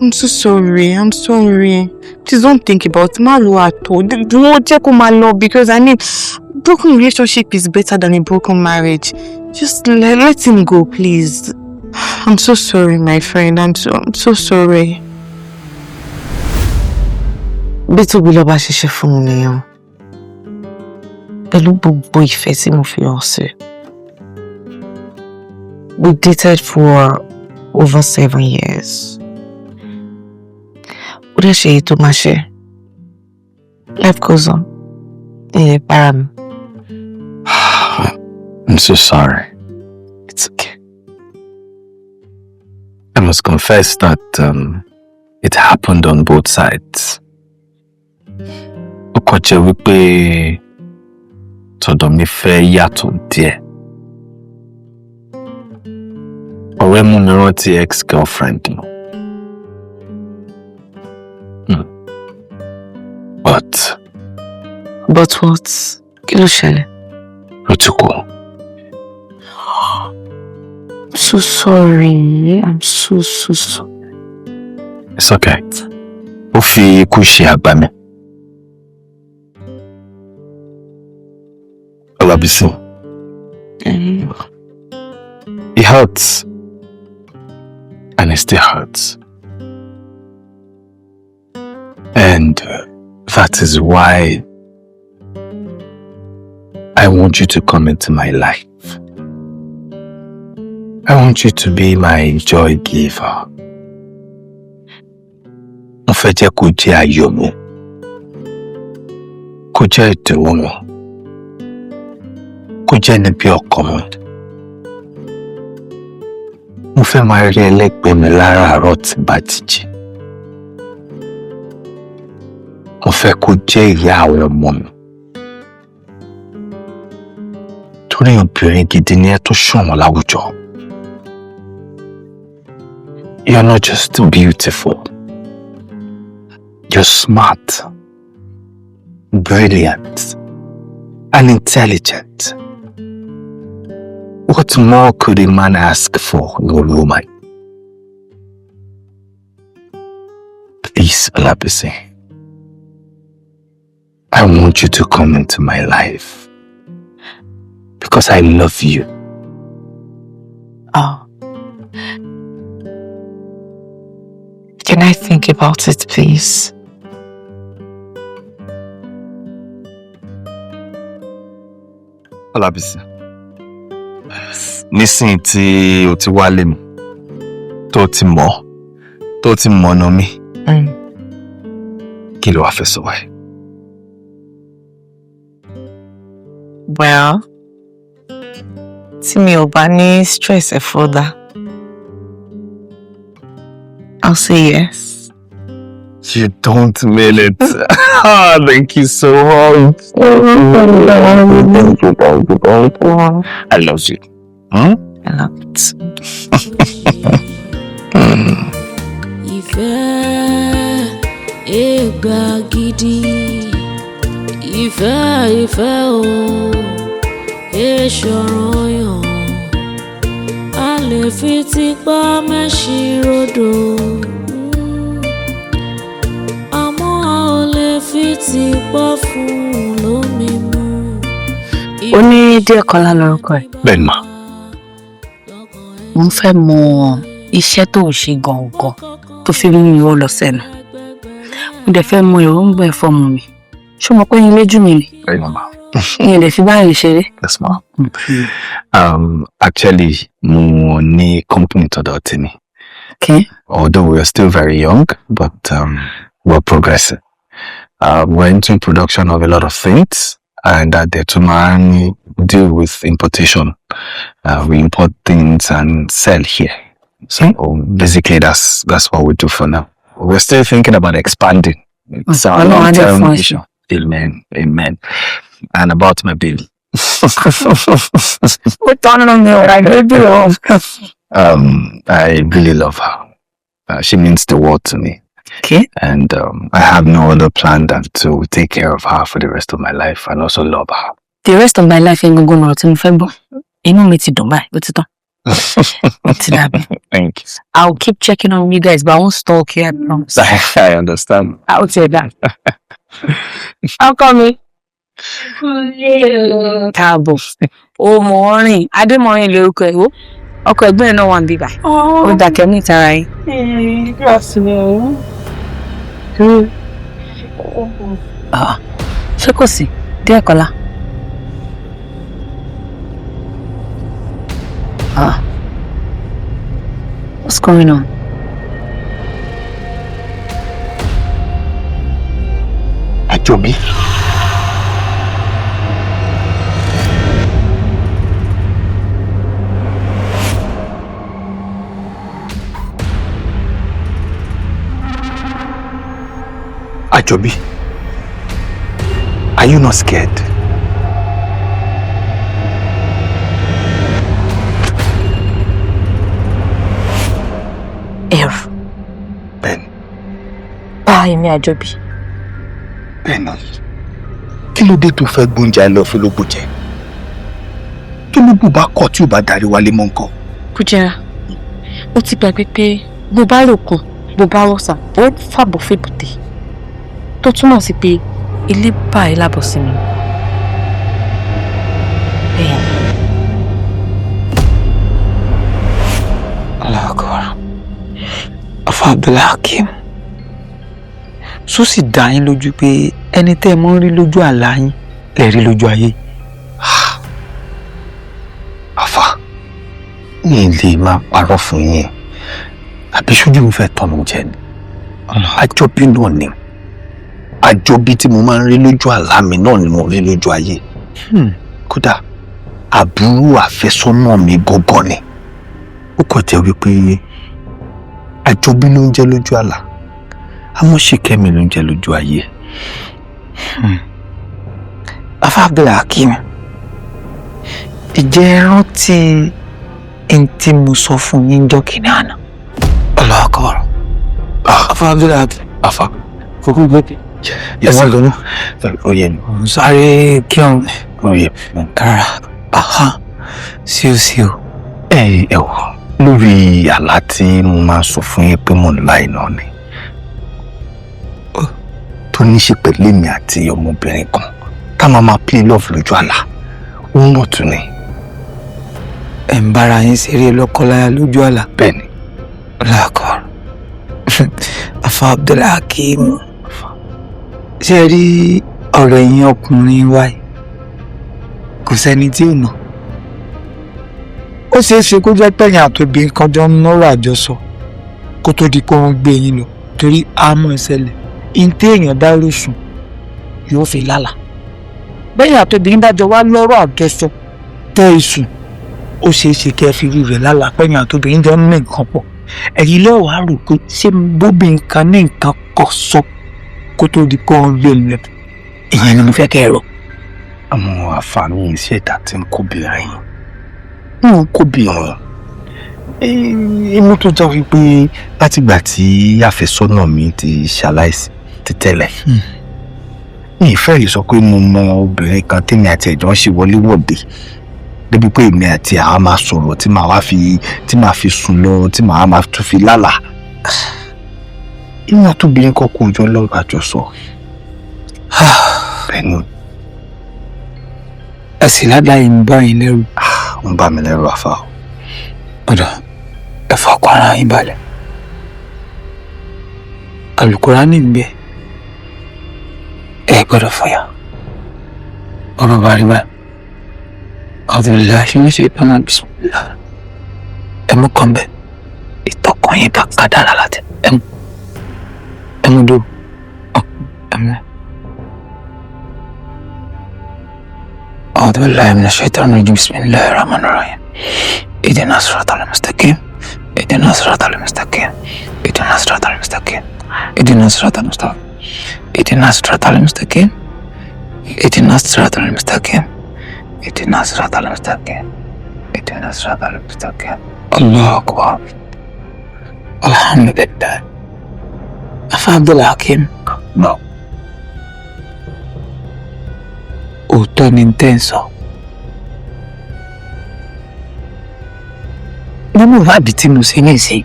I'm so sorry. I'm sorry. Please don't think about it. Má lo àtọ̀. Dúró, jẹ́ kó máa lọ, because I mean, broken relationship is better than a broken marriage. Just let him go, please. I'm so sorry, my friend. I'm so sorry. Bí Tóbilọ́ba ṣiṣẹ́ fún mi nìyẹn, pẹ̀lú gbogbo ìfẹ́ tí mo fi hàn sí. We dated for over 7 years. Ó dẹ̀ ṣe èyí tó máa ṣe. Life goes on. Ilé para mi. I'm so sorry. It's okay. I must confess that it happened on both sides. Ó kàn jẹ́ wípé tọ̀dọ̀ mi fẹ́ yàtọ̀ díẹ̀. Ọ̀rẹ́ mú mi rántí ex-girlfriend mi. But But what? Kí ló ṣẹlẹ̀? Ó ti kú. I'm so sorry. I'm so so sorry. It's okay. Ó fi ikú ṣe àgbà mi. Ọlábísí. It hurts. And it still hurts. And that is why I want you to come into my life. I want you to be my joy giver. Mo fẹ́ jẹ́ kó jẹ́ ayọ̀ mi, kó jẹ́ ìdùnnú mi, kó jẹ́ níbi ọkàn mi. Mo fẹ́ máa rí ẹlẹ́gbẹ̀ẹ́ mi láràárọ̀ tí bá ti jí. Mo fẹ́ kó jẹ́ ìyá àwọn ọmọ mi. Torí obìnrin gidi ni ẹ tó ṣọ̀wọ́n láwùjọ. You're not just beautiful. You're smart, brilliant, and intelligent. What more could a man ask for in a woman? Please, Olabisi, I want you to come into my life because I love you. Oh. Can I think about it, please? Olabisi, nísìnyí tí o ti wálé mi, tó ti mọ̀, tó ti mọ̀nà mi, kí ló wá fẹ́ sọ wáyé? Well, tí mi ò bá ní stress ẹ further, I'll say yes. You don't mean it. Ah, thank you so much. Thank you, thank you, thank you. I love you. Hmm? I love it. Ìfẹ́ ìgbà gidi, ìfẹ́, ìfẹ́ o, èṣọ̀ràn yàn, a lè fi tipá mẹ́ṣin rodò, àmọ́ a ò lè fi tipá fún un lómi mu. Ó ní díẹ̀ Kọ́lá lórúkọ ẹ̀. Bẹ́ẹ̀ ni mà. Mo ń fẹ́ mọ iṣẹ́ tó ń ṣe gangan tó fi mú ìwọ lọ sẹ́nu. Mo dẹ̀ fẹ́ mọ èròǹgbà ẹ̀ fọ́mọ mi. Ṣé o mọ̀ pé yín lójú mi ni? Bẹ́ẹ̀ ni mà. Mi ò lè fi báyìí ṣeré. Yes, ma. Actually, mo ní company tọ̀dọ̀ tèmi. Okay. Although we are still very young, but we're progressing. We're into production of a lot of things, and that the man deal with importation. We import things and sell here. So basically, that's what we do for now. We're still thinking about expanding. It's our Ọlọ́run á dẹ̀ long-term fún ẹ ṣe. vision. Amen. Amen. And about my baby. Ó tọ́nu mi ò ra baby o. I really love her. She means the world to me. Okay. And I have no other plan than to take care of her for the rest of my life and also love her. The rest of my life yẹn gangan lọ̀rọ̀ tí mo fẹ́ gbọ́. Inú mi ti dùn báyìí, ó ti tán. Ó ti dàbí. Thank you. I'll keep checking on you guys, but I won't stalk you, I promise. I understand. I'll take that. Ọkọ mi. Káàbọ̀. O mọ̀ ọ́ rìn. Adémọ̀rin lorúkọ ẹ̀ wò. Ọkọ ẹ̀gbọ́n ẹ̀ náà wà níbí báyìí. Ó dàkẹ́ ní ìtara yín. Good afternoon. Ah, ṣé kò sí? Díẹ̀ Kọ́lá. Ah. What's going on? Àjọbí. Àjọbí, are you not scared? Ẹ̀rù. Bẹ́ẹ̀ni. Bá èmi Àjọbí. Bẹ́ẹ̀ni. Kí ló dé tó fẹ́ gbóúnjẹ lọ fọlọ́gbò jẹ? Tó lógbò bá kọ̀ tí ò bá darí wálé mọ́ nǹkan. Kújẹ́ra, ó ti gbàgbé pé bó bá ròkun, bó bá rọ̀ṣà, ó fàbọ̀ fèbùtè. Tó túmọ̀ sí pé ilé báyìí lábọ̀ sí mi. Bẹ́ẹ̀ni. Allahu Akbar. Afa Abdulhakeem, só sì dá yín lójú pé ẹni tẹ́ ẹ mọ́ ń rí lójú àlá yín lè rí lójú ayé? Àfà, mi lè máa parọ́ fún yín. Àbí ṣojú mi fẹ́ tọ́ mi jẹ ni? Àjọbí náà ni. Àjọbí tí mo máa ń rí lójú àlá mi náà ni mo rí lójú ayé. Kódà, àbúrò àfẹ́sọ́nà mi gangan ni. Ó kàn jẹ́ wípé Àjọbí ló ń jẹ́ lójú àlá, àmọ́ Ṣìkẹ́mi ló ń jẹ́ lójú ayé. Afa Abdulhakeem, ìjẹ́ ẹ rántí n tí mo sọ fún yín jọ́ kìíní àná? Allahu Akbar. Afa Abdulhakeem. Afa. Kókó gbé. Yes, sir. Oyè mi. Sáré kí ọ̀hún. Oyè mi. Rárá, aha, sí o sí o. Ẹ ẹ wò, lórí àlá tí mo máa sọ fún yín pé mò ń lá iná ni tó ní ṣe pẹ̀lú èmi àti ọmọbìnrin kan ká máa máa play love lójú àlá, òun náà tún ni. Ẹ̀ ń bára yín ṣeré lọ́kọláya lójú àlá. Bẹ́ẹ̀ni. Allahu Akbar. Afa Abdulhakeem, ṣé ẹ rí ọ̀rọ̀ ẹ̀yin ọkùnrin wa yìí? Kò sẹ́ni tí ò mọ̀. Ó ṣeé ṣe kó jẹ́ pẹ̀yìn àtòbí kan jọ ń nọ́rọ̀ àjọsọ kó tó di pé wọ́n gbé yín lọ, torí a mọ̀ ìṣẹ̀lẹ̀. Ìǹtẹ́ èèyàn bá rò sùn yóò fi lálàá. Bẹ́yìn àtòbí ń dájọ́ wá lọ́rọ̀ àjọsọ tẹ́ ẹ sùn, ó ṣeé ṣe kẹ́ ẹ fi irú rẹ̀ lálàá pẹ̀yìn àtòbí ń jọ ń ní nǹkan pọ̀. Ẹ̀yin lẹ́wọ̀ á rò pé ṣé bóbi nǹkan ní nǹkan kọ̀ sọ kó tó di pé wọ́n gbé lọ. Ìyẹn ni mo fẹ́ kẹ́ ẹ rò. Àwọn àǹfààní iṣẹ́ ìta tí ń kóbìnrin ń kóbìnrin inú tó jẹ́ wípé látìgbà tí àfẹ́sọ́nà mi ti ṣaláìsí ti tẹ́lẹ̀, mi ìfẹ́ yìí sọ pé mo mọ obìnrin kan tèmi àti ẹ̀jọ́ ń ṣe wọléwọ̀de débi pé èmi àti àwa máa sọ̀rọ̀ tí màá wá fi tí màá fi sùn lọ tí màá máa tún fi lálàá. Inú àtúbìnrin kan kò jọ lọ́rọ̀ àjọsọ. Bẹ́ẹ̀ni. Ẹ sì ládàá yìí ń bá yín lẹ́rù. Ń bá mi lẹ́rù àfa o. Ọ̀dọ̀ ẹ fọkàn ara yín balẹ̀. Àlùkùránì ń bẹ. Ẹ gbọ́dọ̀ fọyà. Ọ̀rọ̀ bá rí báyìí. A'udhu billahi minash shaitani bismillah. Ẹ mú kan bẹ́ẹ̀. Ìtọ́kàn yín bá kádàrá láti ẹ mú. Ẹ mú dúró. Ẹ mú. أعوذ بالله من الشيطان الرجيم بسم الله الرحمن الرحيم اهدنا الصراط المستقيم اهدنا الصراط المستقيم اهدنا الصراط المستقيم اهدنا الصراط المستقيم اهدنا الصراط المستقيم اهدنا الصراط المستقيم اهدنا الصراط المستقيم اهدنا الصراط المستقيم. الله أكبر. الحمد لله. Afa Abdulhakeem. No. Òótọ́ ni tẹ́ ń sọ. Nínú ìwádìí tí mo ṣe nísìnyí,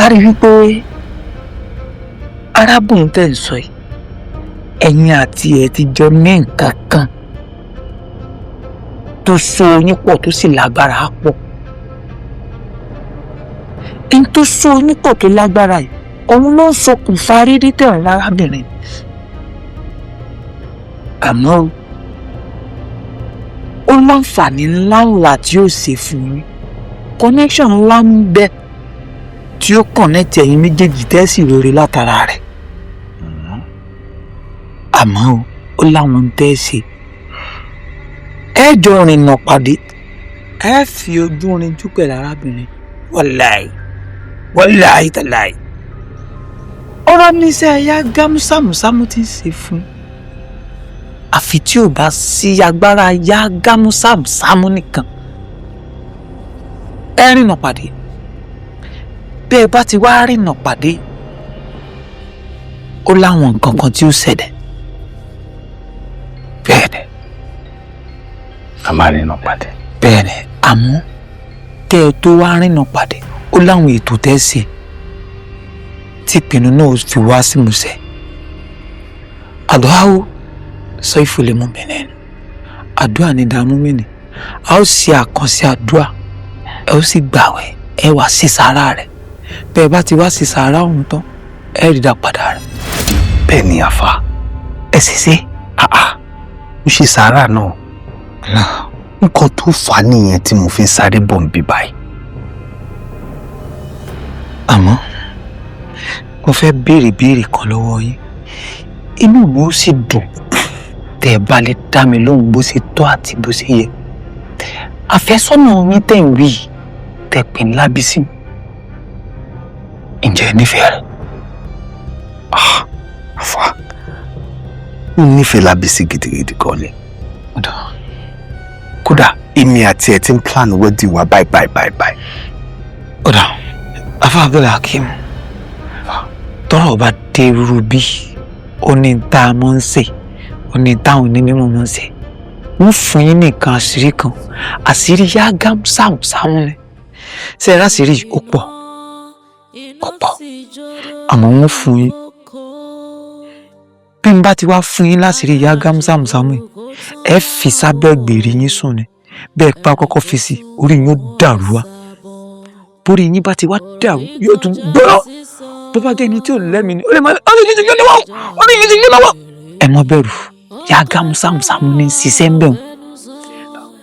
a rí wípé arábìnrin tẹ́ ń sọ yìí, ẹ̀yin àti ẹ̀ ti jọ ní nǹkan kan tó so yín pọ̀ tó sì lágbára pọ̀. Ẹni tó so yín pọ̀ tó lágbára yìí, òun ló ń ṣokùnfà rírí tẹ̀rìn lárábìnrin. Àmọ́ ó láǹfààní ńláńlá tí ó ṣe fún yín. Connection ńlá ń bẹ tí ó connect ẹ̀yin méjèèjì tẹ́sí rere látara rẹ̀. Àmọ́ ó láwọn ń tẹ́ ṣe. Ẹ jọ rìnnà pàdé, ẹ fi ojú rinjú pẹ̀lú arábìnrin. Wàláì wàláì tàláì. Ọ̀rọ̀ níṣẹ́ ẹ̀yà gámúsámúsámú ti ń ṣe fún. Àfi tí ò bá sí agbára yá gámúsámúsámú nìkan. Ẹ rìnnà pàdé. Bí ẹ bá ti wá rìnnà pàdé, ó láwọn nǹkan kan tí ó ṣẹlẹ̀. Bẹ́ẹ̀ni. A máa rìnnà pàdé. Bẹ́ẹ̀ni, àmọ́ kẹ́ ẹ tó wá rìnnà pàdé, ó láwọn ètò tẹ́ ṣe tí ìpinnu náà fi wá sí ìmúṣẹ. Àdúà sọ ìfòlè mú mi nínú. Àdúà ni ìdààmú mi ni. A ó ṣe àkànṣe àdúà, ẹ ó sì gbàwẹ̀, ẹ wá sí sàárà rẹ̀. Bẹ́ẹ̀ bá ti wá sí sàárà ọ̀hún tán, ẹ rí ìdápadà rẹ̀. Bẹ́ẹ̀ ni àfà. Ẹ sì ṣe. Mo ṣe sàárà náà. Nǹkan tó fà á nìyẹn tí mo fi ń sáré bọ̀ ń bí báyìí. Àmọ́ mo fẹ́ béèrè béèrè kan lọ́wọ́ yín. Inú mi ó sì dùn tẹ́ ẹ bá lè dá mi lóhùn bó ṣe tọ́ àti bó ṣe yẹ. Àfẹ́sọ́nà yín tẹ̀ ń wí tẹ̀ pè ní Lábísí. Ǹjẹ́ ẹ nífẹ̀ẹ́ rẹ̀? Àfà, mo nífẹ̀ẹ́ Lábísí gidigidi gan ni. Kódà èmi àti ẹ̀ ti ń plan wedding wa báyìí báyìí báyìí báyìí. Ọ̀dà, Afa Abdulhakeem, tọ́rọ̀ bá dé irú bí ó ní tá a mọ̀ ń ṣe, ó ní táwọn onímọ̀ mọ̀ ń ṣe. Wọ́n fún yín nìkan àṣírí kan, àṣírí yá gámsámsámú ni. Ṣé ẹ ráṣírí ó pọ̀? Ó pọ̀. Àmọ́ wọ́n fún yín. Bí n bá ti wá fún yín láṣírí yá gámsámsámú yìí, ẹ fi sábẹ́ gbèrè yín sùn ni. Bẹ́ẹ̀ pa kọ́kọ́ fi sí, orí yín ó dàrú wá. Bórí yín bá ti wá dàrú, yóò tún gbọ́rọ̀. Bó bá jẹ́ ẹni tí ò lẹ́mìí ni, ó lè máa orí yín ti yún lọ́wọ́, orí yín ti yún lọ́wọ́. Ẹ má bẹ̀rù, yá gámsámsámú ní ṣiṣẹ́ ń bẹ̀ wọ́n.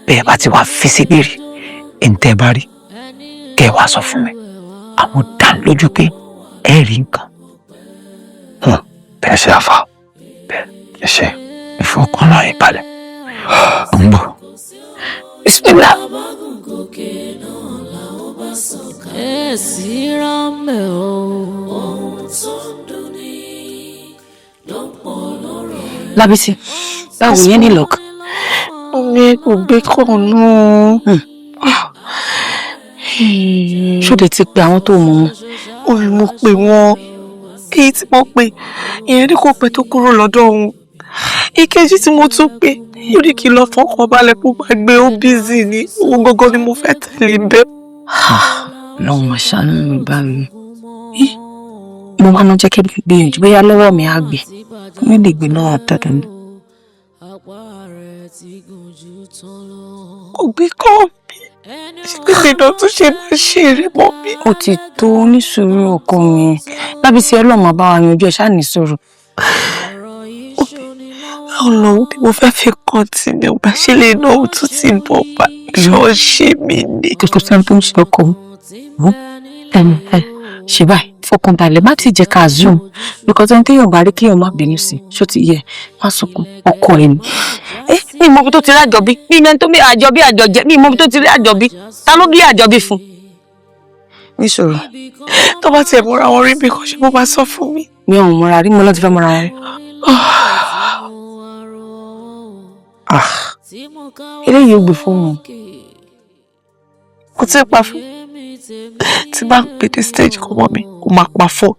Bẹ́ẹ̀ bá ti wá fi sí gbèrè, ǹtẹ́ bá rí, kẹ́ ẹ wá sọ fún mi. Àwọn dá lójú pé ẹ rí nǹkan. Ẹ ṣe àfà. Ẹ ṣe. Ìfọkànlá ìbalẹ̀. Ó ń bọ̀. Bismillah. Ẹ sì rámẹ̀ o. Ohun tó ń dùn ní ló ń pọ̀ lọ́rọ̀. Lábísí, báwo yẹn ní luck? Omi kò gbé kọ̀ náà. Ṣóde ti pe àwọn tó mọ̀ wọn? Omi mo pè wọ́n. Èyí tí mo pè, ìyẹn ní kò pẹ́ tó kúrò lọ́dọ̀ òun. Ìkejì tí mo tún pè, ó ní kí n lọ fọkàn balẹ̀ kó máa gbé ó busy ni. Òun gangan ni mo fẹ́ tẹ̀lé bẹ́ẹ̀. Lọ́wọ́ máa ṣàánú mi bá mi. Mo máa ń jẹ́ kí n gbìyànjú bóyá lọ́wọ́ mi á gbé. Mi lè gbé náà dandan ni. Kò gbé kọ́ mi. Ṣé mi náà tún ṣe máa ṣe eré mọ́ mi? Ó ti tó nísùúrù ọkọ mi. Lábísí Ọlọ́run máa bá wa yanjú ẹ̀ ṣáà ní sùúrù. Ọlọ́run bí mo fẹ́ fi kàn tí mi ò bá ṣe lè náà ó tún ti bọ̀ bá ṣọ́ọ̀ṣì mi ni. Kò sẹ́ni tó ń ṣe ọkọ mi. Ṣe báyìí fọkànbalẹ̀, má ti jẹ́ ká zoom because ẹni téèyàn bá rí kéèyàn má bínú sí, ṣó ti yẹ? Má sunkún, ọkọ ẹ ni. Ẹ mi mọ ibi tó ti rí àjọbí, mi mẹ́ni tó mi àjọbí àjọjẹ, mi mọ ibi tó ti rí àjọbí, ta ló bí àjọbí fún. Níṣòro. Tó bá tiẹ̀ múra wọn rí mi kan ṣe, mo máa sọ fún mi. Mi ò múra rí, mo lọ́ ti fẹ́ múra rí. Ah, eléyìí ò gbé fóònù, kò tí ì pa fún tí bá ń pè dé stage kan mọ́ mi, ó máa pa fóònù.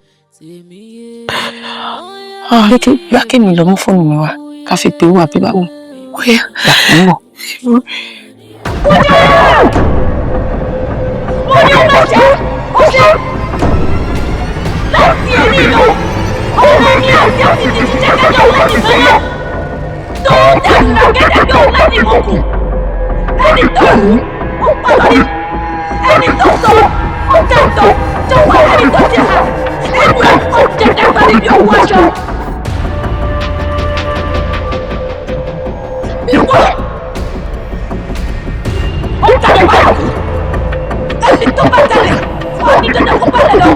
Ah, kí gbá kí mi lọ mú fóònù mi wá ká fi pè wá bí báwo. Ó yá, gbà ń bọ̀. Ó ní ọmọ jẹ́ ó ṣe láti èmi lọ, ọmọ mi àti ti jíjẹ́ kẹ́kẹ́ òun láti fẹ́rẹ́ tó ń dàgbà gẹ́gẹ́ òun láti mọ̀kù. Ẹni tó wù ó pàtó ní, ẹni tó sọ ó kẹ́tọ̀ tó wà, ẹni tó jẹ́ hà ẹnu ẹ̀ ó jẹ́ dàgbà níbi òwú aṣọ. Ìwọ ó jalè báyìí, ẹni tó bá jalè ó ní dandan kó balẹ̀ lọ.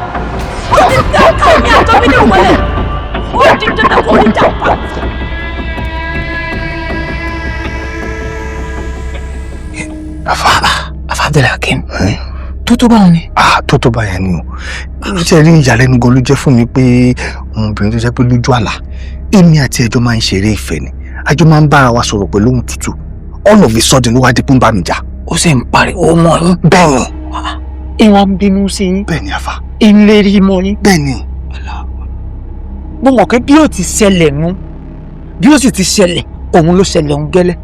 Ó ti tẹ ọkọ mi àtọ́ mi ní ìwọlẹ̀, ó di dandan kó ní jàpá. Afa Abdulhakeem, tó tó báwọn ni. Ah, tó tó báyẹn ni o. Ló ṣe rí, ìyàlẹ́nu gan ló jẹ́ fún mi pé ọmọbìnrin tó jẹ́ pé lójú àlá èmi àti ẹjọ́ máa ń ṣeré ìfẹ́ ni, àjọ máa ń bára wa sọ̀rọ̀ pẹ̀lú ohun tútù, all of a sudden ló wá di pé ń bá mi jà. Ó sì ń pariwo mọ́ yín. Bẹ́ẹ̀ ni. Ìwọ̀n ń bínú sí yín. Bẹ́ẹ̀ ni, àfà. Ìlérí mọ́ yín. Bẹ́ẹ̀ ni. Mo mọ̀ pé bí ó ti ṣẹlẹ̀ nu, bí ó sì ti ṣẹlẹ̀ òun ló ṣẹlẹ̀ òun gẹ́lẹ́.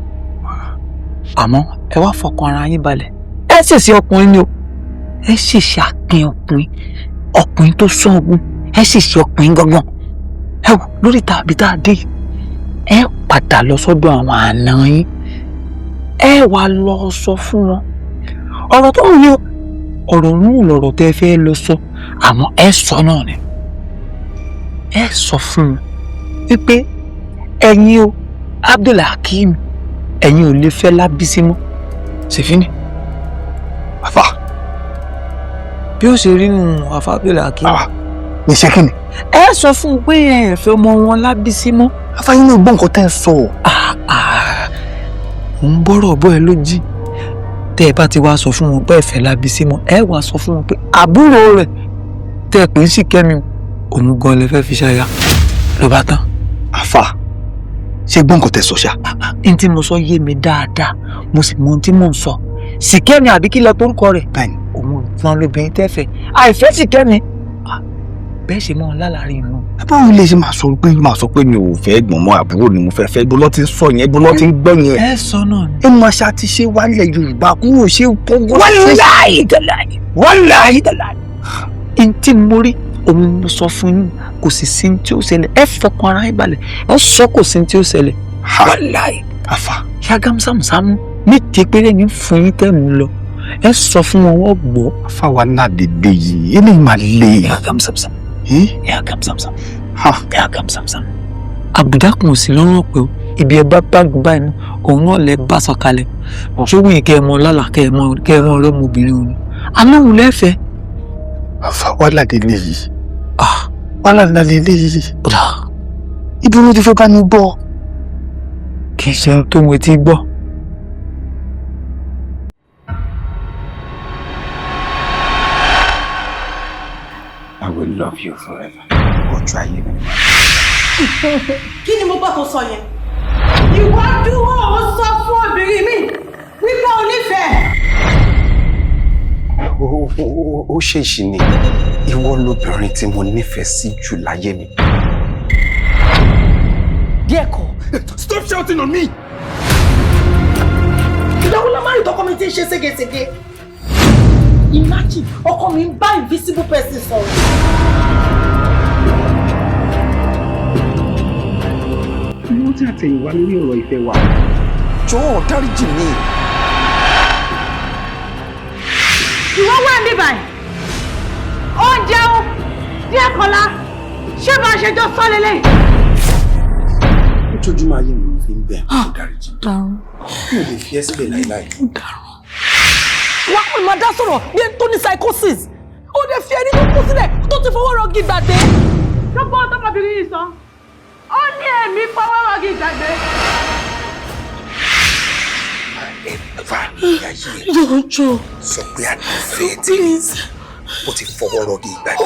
Àmọ́ ẹ wá fọkàn ara yín balẹ̀, ẹ ṣèṣe ọkùnrin ni o, ẹ ṣèṣe àpín ọkùnrin, ọkùnrin tó sún ogun, ẹ ṣèṣe ọkùnrin gangan. Ẹ wò lórí tàbí tá a dé yìí, ẹ padà lọ sọ́dọ̀ àwọn àna yín, ẹ wá lọ sọ fún wọn ọ̀rọ̀ tó ń yọ, ọ̀rọ̀ ń lọ̀rọ̀ tẹ́ fẹ́ lọ sọ, àmọ́ ẹ sọ náà ni. Ẹ sọ fún wọn wípé ẹ̀yin o, Abdulhakeem, ẹ̀yin ò lè fẹ́ Lábísí mọ́. Ṣèfínì. Àfà. Bí ó ṣe rí nù, àfà Abdulhakeem. Ní ṣé kí ni. Ẹ sọ fún un pé ẹ fẹ́ ọmọ wọn Lábísí mọ́. Àfà yín náà gbọ́ nǹkan tẹ́ ń sọ. Ò ń bọ́rọ̀ bọ́ ẹ lójì. Tẹ́ ẹ bá ti wá sọ fún wọn pé ẹ fẹ́ Lábísí mọ́, ẹ wá sọ fún wọn pé àbúrò rẹ̀ tẹ́ ẹ pè ń sì kẹ́mi, òun gan lè fẹ́ fi ṣaya, ló bá tán. Àfà, ṣé gbọ́ nǹkan tẹ́ sọ ṣá. N tí mo sọ yé mi dáadáa, mo sì mọ ohun tí mò ń sọ. Sìkẹ́mi àbí kí lọ tó ń kọ rẹ̀? Bẹ́ẹ̀ni. Òun gan lóbìnrin tẹ́fẹ̀ẹ́ àìfẹ́ Sìkẹ́mi bẹ́ẹ̀ ṣe mọ́ ọ lálàárín inú. Báwo lè ṣe máa sọ pé mi ò fẹ́ gbọ̀n mọ́, àbúrò ni mo fẹ́ fẹ́, gbọ́lọ́ ti ń sọ yẹn, gbọ́lọ́ ti ń gbọ́ yẹn. Ẹ sọ náà ni. Ẹ máa ṣe àti ṣe wálẹ̀ Yorùbá kúrò ṣe kókó. Wàláhì tàláhì, wàláhì tàláhì. N tí mo rí òun mo sọ fún yín, kò sì sí ní tí ó ṣẹlẹ̀, ẹ fọkàn ara yín balẹ̀, ẹ sọ kò sí ní tí ó ṣẹlẹ̀. Wàláhì. Àfà. Ṣágám sámúsámú méje péré ní fún yín tẹ́ mú lọ, ẹ sọ fún wọn wọ́n gbọ́. Àfà wa náà dèdè yìí, eléyìí máa le. Ṣágám sámúsámú. Ya kam samsam. Ya kam samsam. Àbùdá kan ò sí lọ́rùn ọ̀pẹ o. Ibi ẹ bá báàgùn báyìí náà, òun náà lẹ bá sọ̀kalẹ̀. Ṣógun yìí kẹ́ ẹ mọ lálàá, kẹ́ ẹ mọ ọlọ́mọbìnrin òun. Alóhùn lẹ́fẹ̀ẹ́. Àfà wàhálà délé yìí. Wàhálà délé yìí. Ibi ló ti fẹ́ bá mi gbọ́. Kì í ṣe ohun tó ń retí gbọ́. I will love you forever. Ọjọ́ ayé mi. Kí ni mo gbọ́ tó sọ yẹn? Ìwọ dúró, ó sọ fún obìnrin mi wípé o nífẹ̀ẹ́. Ó ṣèṣì ni, ìwọ lobìnrin tí mo nífẹ̀ẹ́ sí jù láyé mi. Díẹ̀ kọ́. Stop shouting on me! Ìyàwó la máa rí tọkọ mi ti ń ṣe ségesège. Imagine, ọkọ mi ń bá invisible person sọ̀rọ̀. Mo ti àtẹ̀yìnwá lórí ọ̀rọ̀ ìfẹ́ wa. Jọ̀ọ́ dáríjì mi. Ìwọ wẹ̀ mí báyìí. Ó ń jẹun díẹ̀ kọ́lá. Ṣé máa ṣe jọ sọ́ lélẹ̀? Ojoojúmọ́ ayé mi fi ń bẹ̀ kó dáríjì mi. Mi ò lè fi ẹ́ sílẹ̀ láéláé. Wọ́n pè máa dá sọ̀rọ̀ bí ẹni tó ní psychosis. Ó dẹ̀ fi ẹni tó kú sílẹ̀ tó ti fọwọ́ rọgí gbàgbé. Ṣọ́gbọ́n ọ̀tọ́mọbìnrin yìí sọ. Ó ní èmi fọwọ́ rọgí gbàgbé. Ẹ̀fà ní ayé ẹ̀. Jọ̀ọ́. Sọ pé àdùnfẹ́ tí ó ti fọwọ́ rọgí gbàgbé.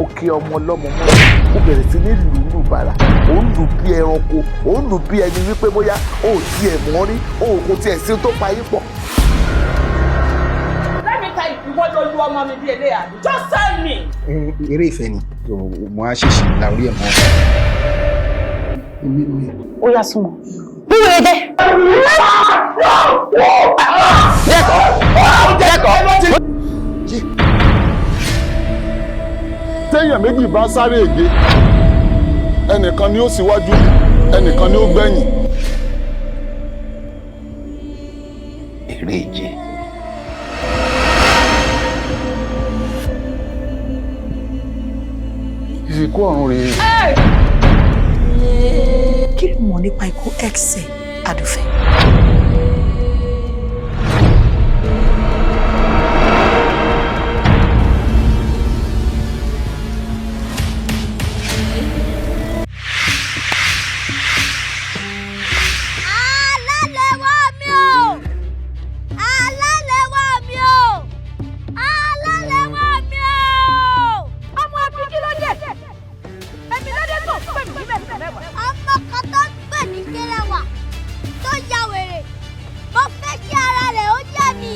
Ó kí ọmọ ọlọ́mọ mọ́, ó bẹ̀rẹ̀ sí ní lùlù bàrà, ó ń lù bí ẹranko, ó ń lù bí ẹni wípé bóyá ó tiẹ̀ mọ́ rí, ó kò tiẹ̀ sí tó pa yín pọ̀. Let me tell you, ìwọ ló lu ọmọ mi bí eléyà. Just tell me. Eré ìfẹ́ ni mo á ṣèṣì la orí ẹ̀ mọ́. Ó yá, súnmọ́. Bí wèrè dé. Jẹ́kọ̀ọ́, jẹ́kọ̀ọ́. Téèyàn méjì bá sáré ègé, ẹnìkan ni ó síwájú, ẹnìkan ni ó gbẹ̀yìn. Eré ìje. Ìsìnkú ọ̀run rèé. Kí ló mọ̀ nípa ikú ex ẹ̀, Adùfẹ́? Alálẹ̀wá mi o! Alálẹ̀wá mi o! Alálẹ̀wá mi o! Ọmọ akin, kí ló dé? Èmi ló dé tó pè mí ní mẹ́sàn-án mẹ́wàá. Ọmọ kan tó ń pè ní Kérẹwà tó ya wèrè. Mo fẹ́ kí ara rẹ̀ ó yá ni.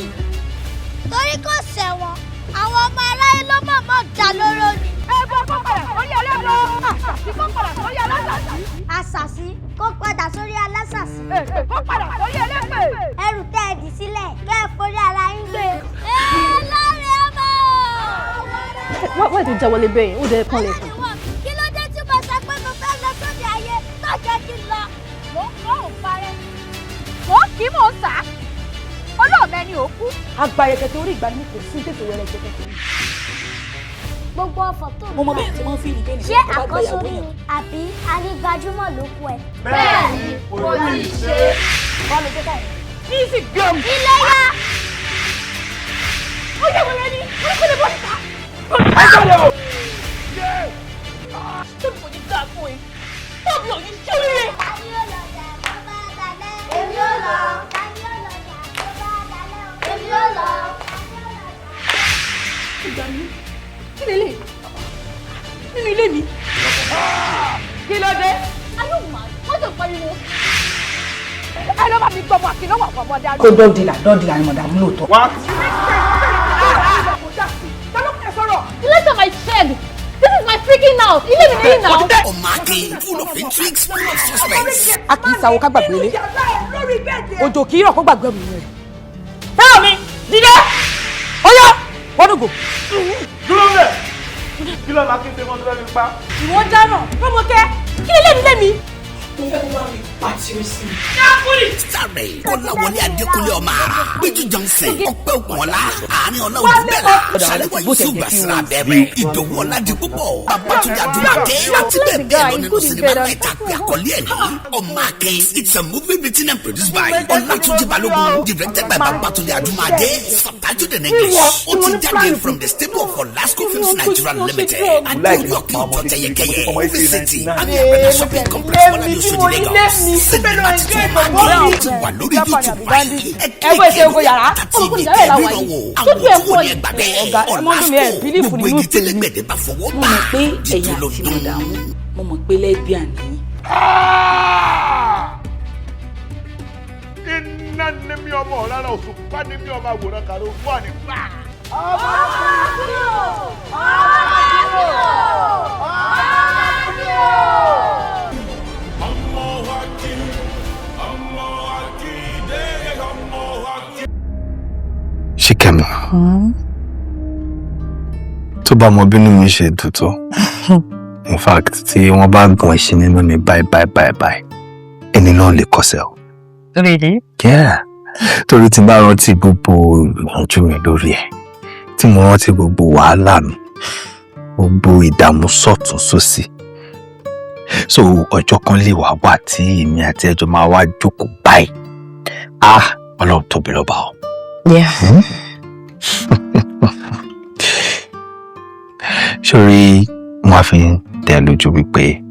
Torí kò ṣẹ̀wọ̀n, àwọn ọmọ aráyé ló mọ̀ọ́mọ̀ dá lóró ni. Ẹbọ kó padà sórí ẹlẹ́bọ. Àṣàṣì kó padà sórí alásàsí. Àṣàṣì kó padà sórí alásàsí. Èpè kó padà sórí elépè. Ẹrù tẹ́ ẹ dì sílẹ̀ kẹ́ ẹ forí ara yín gbé. Ẹ lọ́rẹ̀ ọmọ! Wọ́n ètò ìjà wọlé bẹ́ẹ̀, ó dẹ̀ kán lẹ̀kùn. Kí ló dé tí mo sọ pé mo fẹ́ lọ sóde ayé tó jẹ́ kí n lọ? Mò ń kọ́ ò parẹ́. Mò ń kí, mò ń sà á. Olóòmẹ ni ò kú. Àgbàyẹ̀kẹ̀tẹ̀ orí ìgbà ni kò sí tètè wẹrẹ jẹkẹtẹ. Gbogbo ọ̀fọ̀ tó Mo mọ bẹ́ẹ̀ tí wọ́n fi ìlú bẹ́ẹ̀ Ṣé àkọ́sórí ni àbí arígbájúmọ̀ ló kú ẹ? Bẹ́ẹ̀ni, kò tí ì ṣe. Bọ́ọ̀lù jẹ́ káyọ̀. Ní sì gbọ́m. Ilé yá! Ó yẹ wẹrẹ ni, ó ní kó lè bọ́ síta. Tóbi kò ní dáa fún ẹ. Tóbi ò ní ṣoríire. Tani ó lọ jà tó bá dalẹ̀? Èmi ó lọ. Tani ó lọ jà tó bá dalẹ̀ o? Èmi ó lọ. Ìgbà mi, kí lélẹ̀? Nínú ilé mi. Kí ló dé? Are you mad? Wọ́n tó pariwo. Ẹ ló bá mi gbọ́ ọmọ àti lọ́wọ́ àwọn ọmọdé àdúgbò. Kó dọ́ọ̀dìlà dọ́ọ̀dìlà ni mọ̀dàmú lóòótọ́. What? The last time I checked, this is my freaking house. Ilé mi nìyí now. Ọmọ Akin, full of intrigues, full of suspense. A kì í sawo ká gbàgbé ilé, òjò kì í rọ̀ kó gbàgbé mi rẹ̀. Fẹ́ràn mi, dìde! Ó yá, wọ́n dùgò. Dúró bẹ̀! Kí ló máa kí n ṣe mọ́ tó fẹ́ fi pa? Ìwọ dáná, Rọ́mọkẹ́, kí ilé mi lé mi? Mo fẹ́ kó bá mi pàtìrì sí i. Starring Kọ́láwọlé Adékúnlé ọmọ àrà, Péjú Johnson, Ọpẹ́ Òkùnọlá, Àárín Ọlá Òdùbẹ̀là, Ṣàlẹ́wà Yusuf Basira Bẹ̀rẹ̀, Ìdòwú Ọládipúpọ̀, Babátúndé Adúmáadé, àti bẹ́ẹ̀ bẹ́ẹ̀ lọ nínú sinimá náà ìta pé àkọlé ẹ̀ ní Ọmọ Akin. It's a movie written and produced by Ọlátúnjí Balógun, directed by Babátúndé Adúmáadé, subtitled in English. Ó ti jáde from the stable of Olasco Films Nigeria Limited. Adéorí Ọ̀kẹ́ Òjò Tẹyẹkẹyẹ, Movie City, Ami Arena Shopping Complex, Bọ́ládé Oṣòdì, Lagos. Sinimá titun Ọmọ Akin ti wà lórí YouTube báyìí. Ẹ Ẹ bó ṣe ogo yàrá. Àti ibi tẹ́ ríran wò. Àwọn tí wò ní ẹgbàá bẹ́ẹ̀. Ọ̀làsíkò gbogbo igi tẹ́lẹ̀gbẹ̀dẹ̀ bá fọwọ́ Mo bá. mọ̀ pé ẹ̀yin Dídùn ló àti dùn. mọ̀dàmú, mo mọ̀ pé lesbian ni yín. Iná ní mi ọmọ ọ̀lára, òṣùpá ní mi ọmọ àwòrán kàró fún àní pa. Ọmọ Akin o! Ọmọ Akin o! Ọmọ Akin o! Ọmọ Akin, ọmọ Akin dé, ọmọ Akin. Ṣìkẹ́mi, tó bá mọ bínú mi ṣe dùn tó. In fact, tí wọ́n bá gun ẹṣin nínú mi báyìí báyìí báyìí báyìí, ẹni náà lè kọsẹ̀ o. Really? Yeah. Torí tí n bá rántí gbogbo ìrànjú mi lórí ẹ̀, tí mo rántí gbogbo wàhálà mi, gbogbo ìdààmú sọ̀tún sósì. So ọjọ́ kan lè wá wà tí èmi àti ẹjọ́ máa wá jókòó báyìí. Ah, Ọlọ́run tóbi lọ́ba o. Yeah. Sórí wọn á fi ń tẹ́ lójú wípé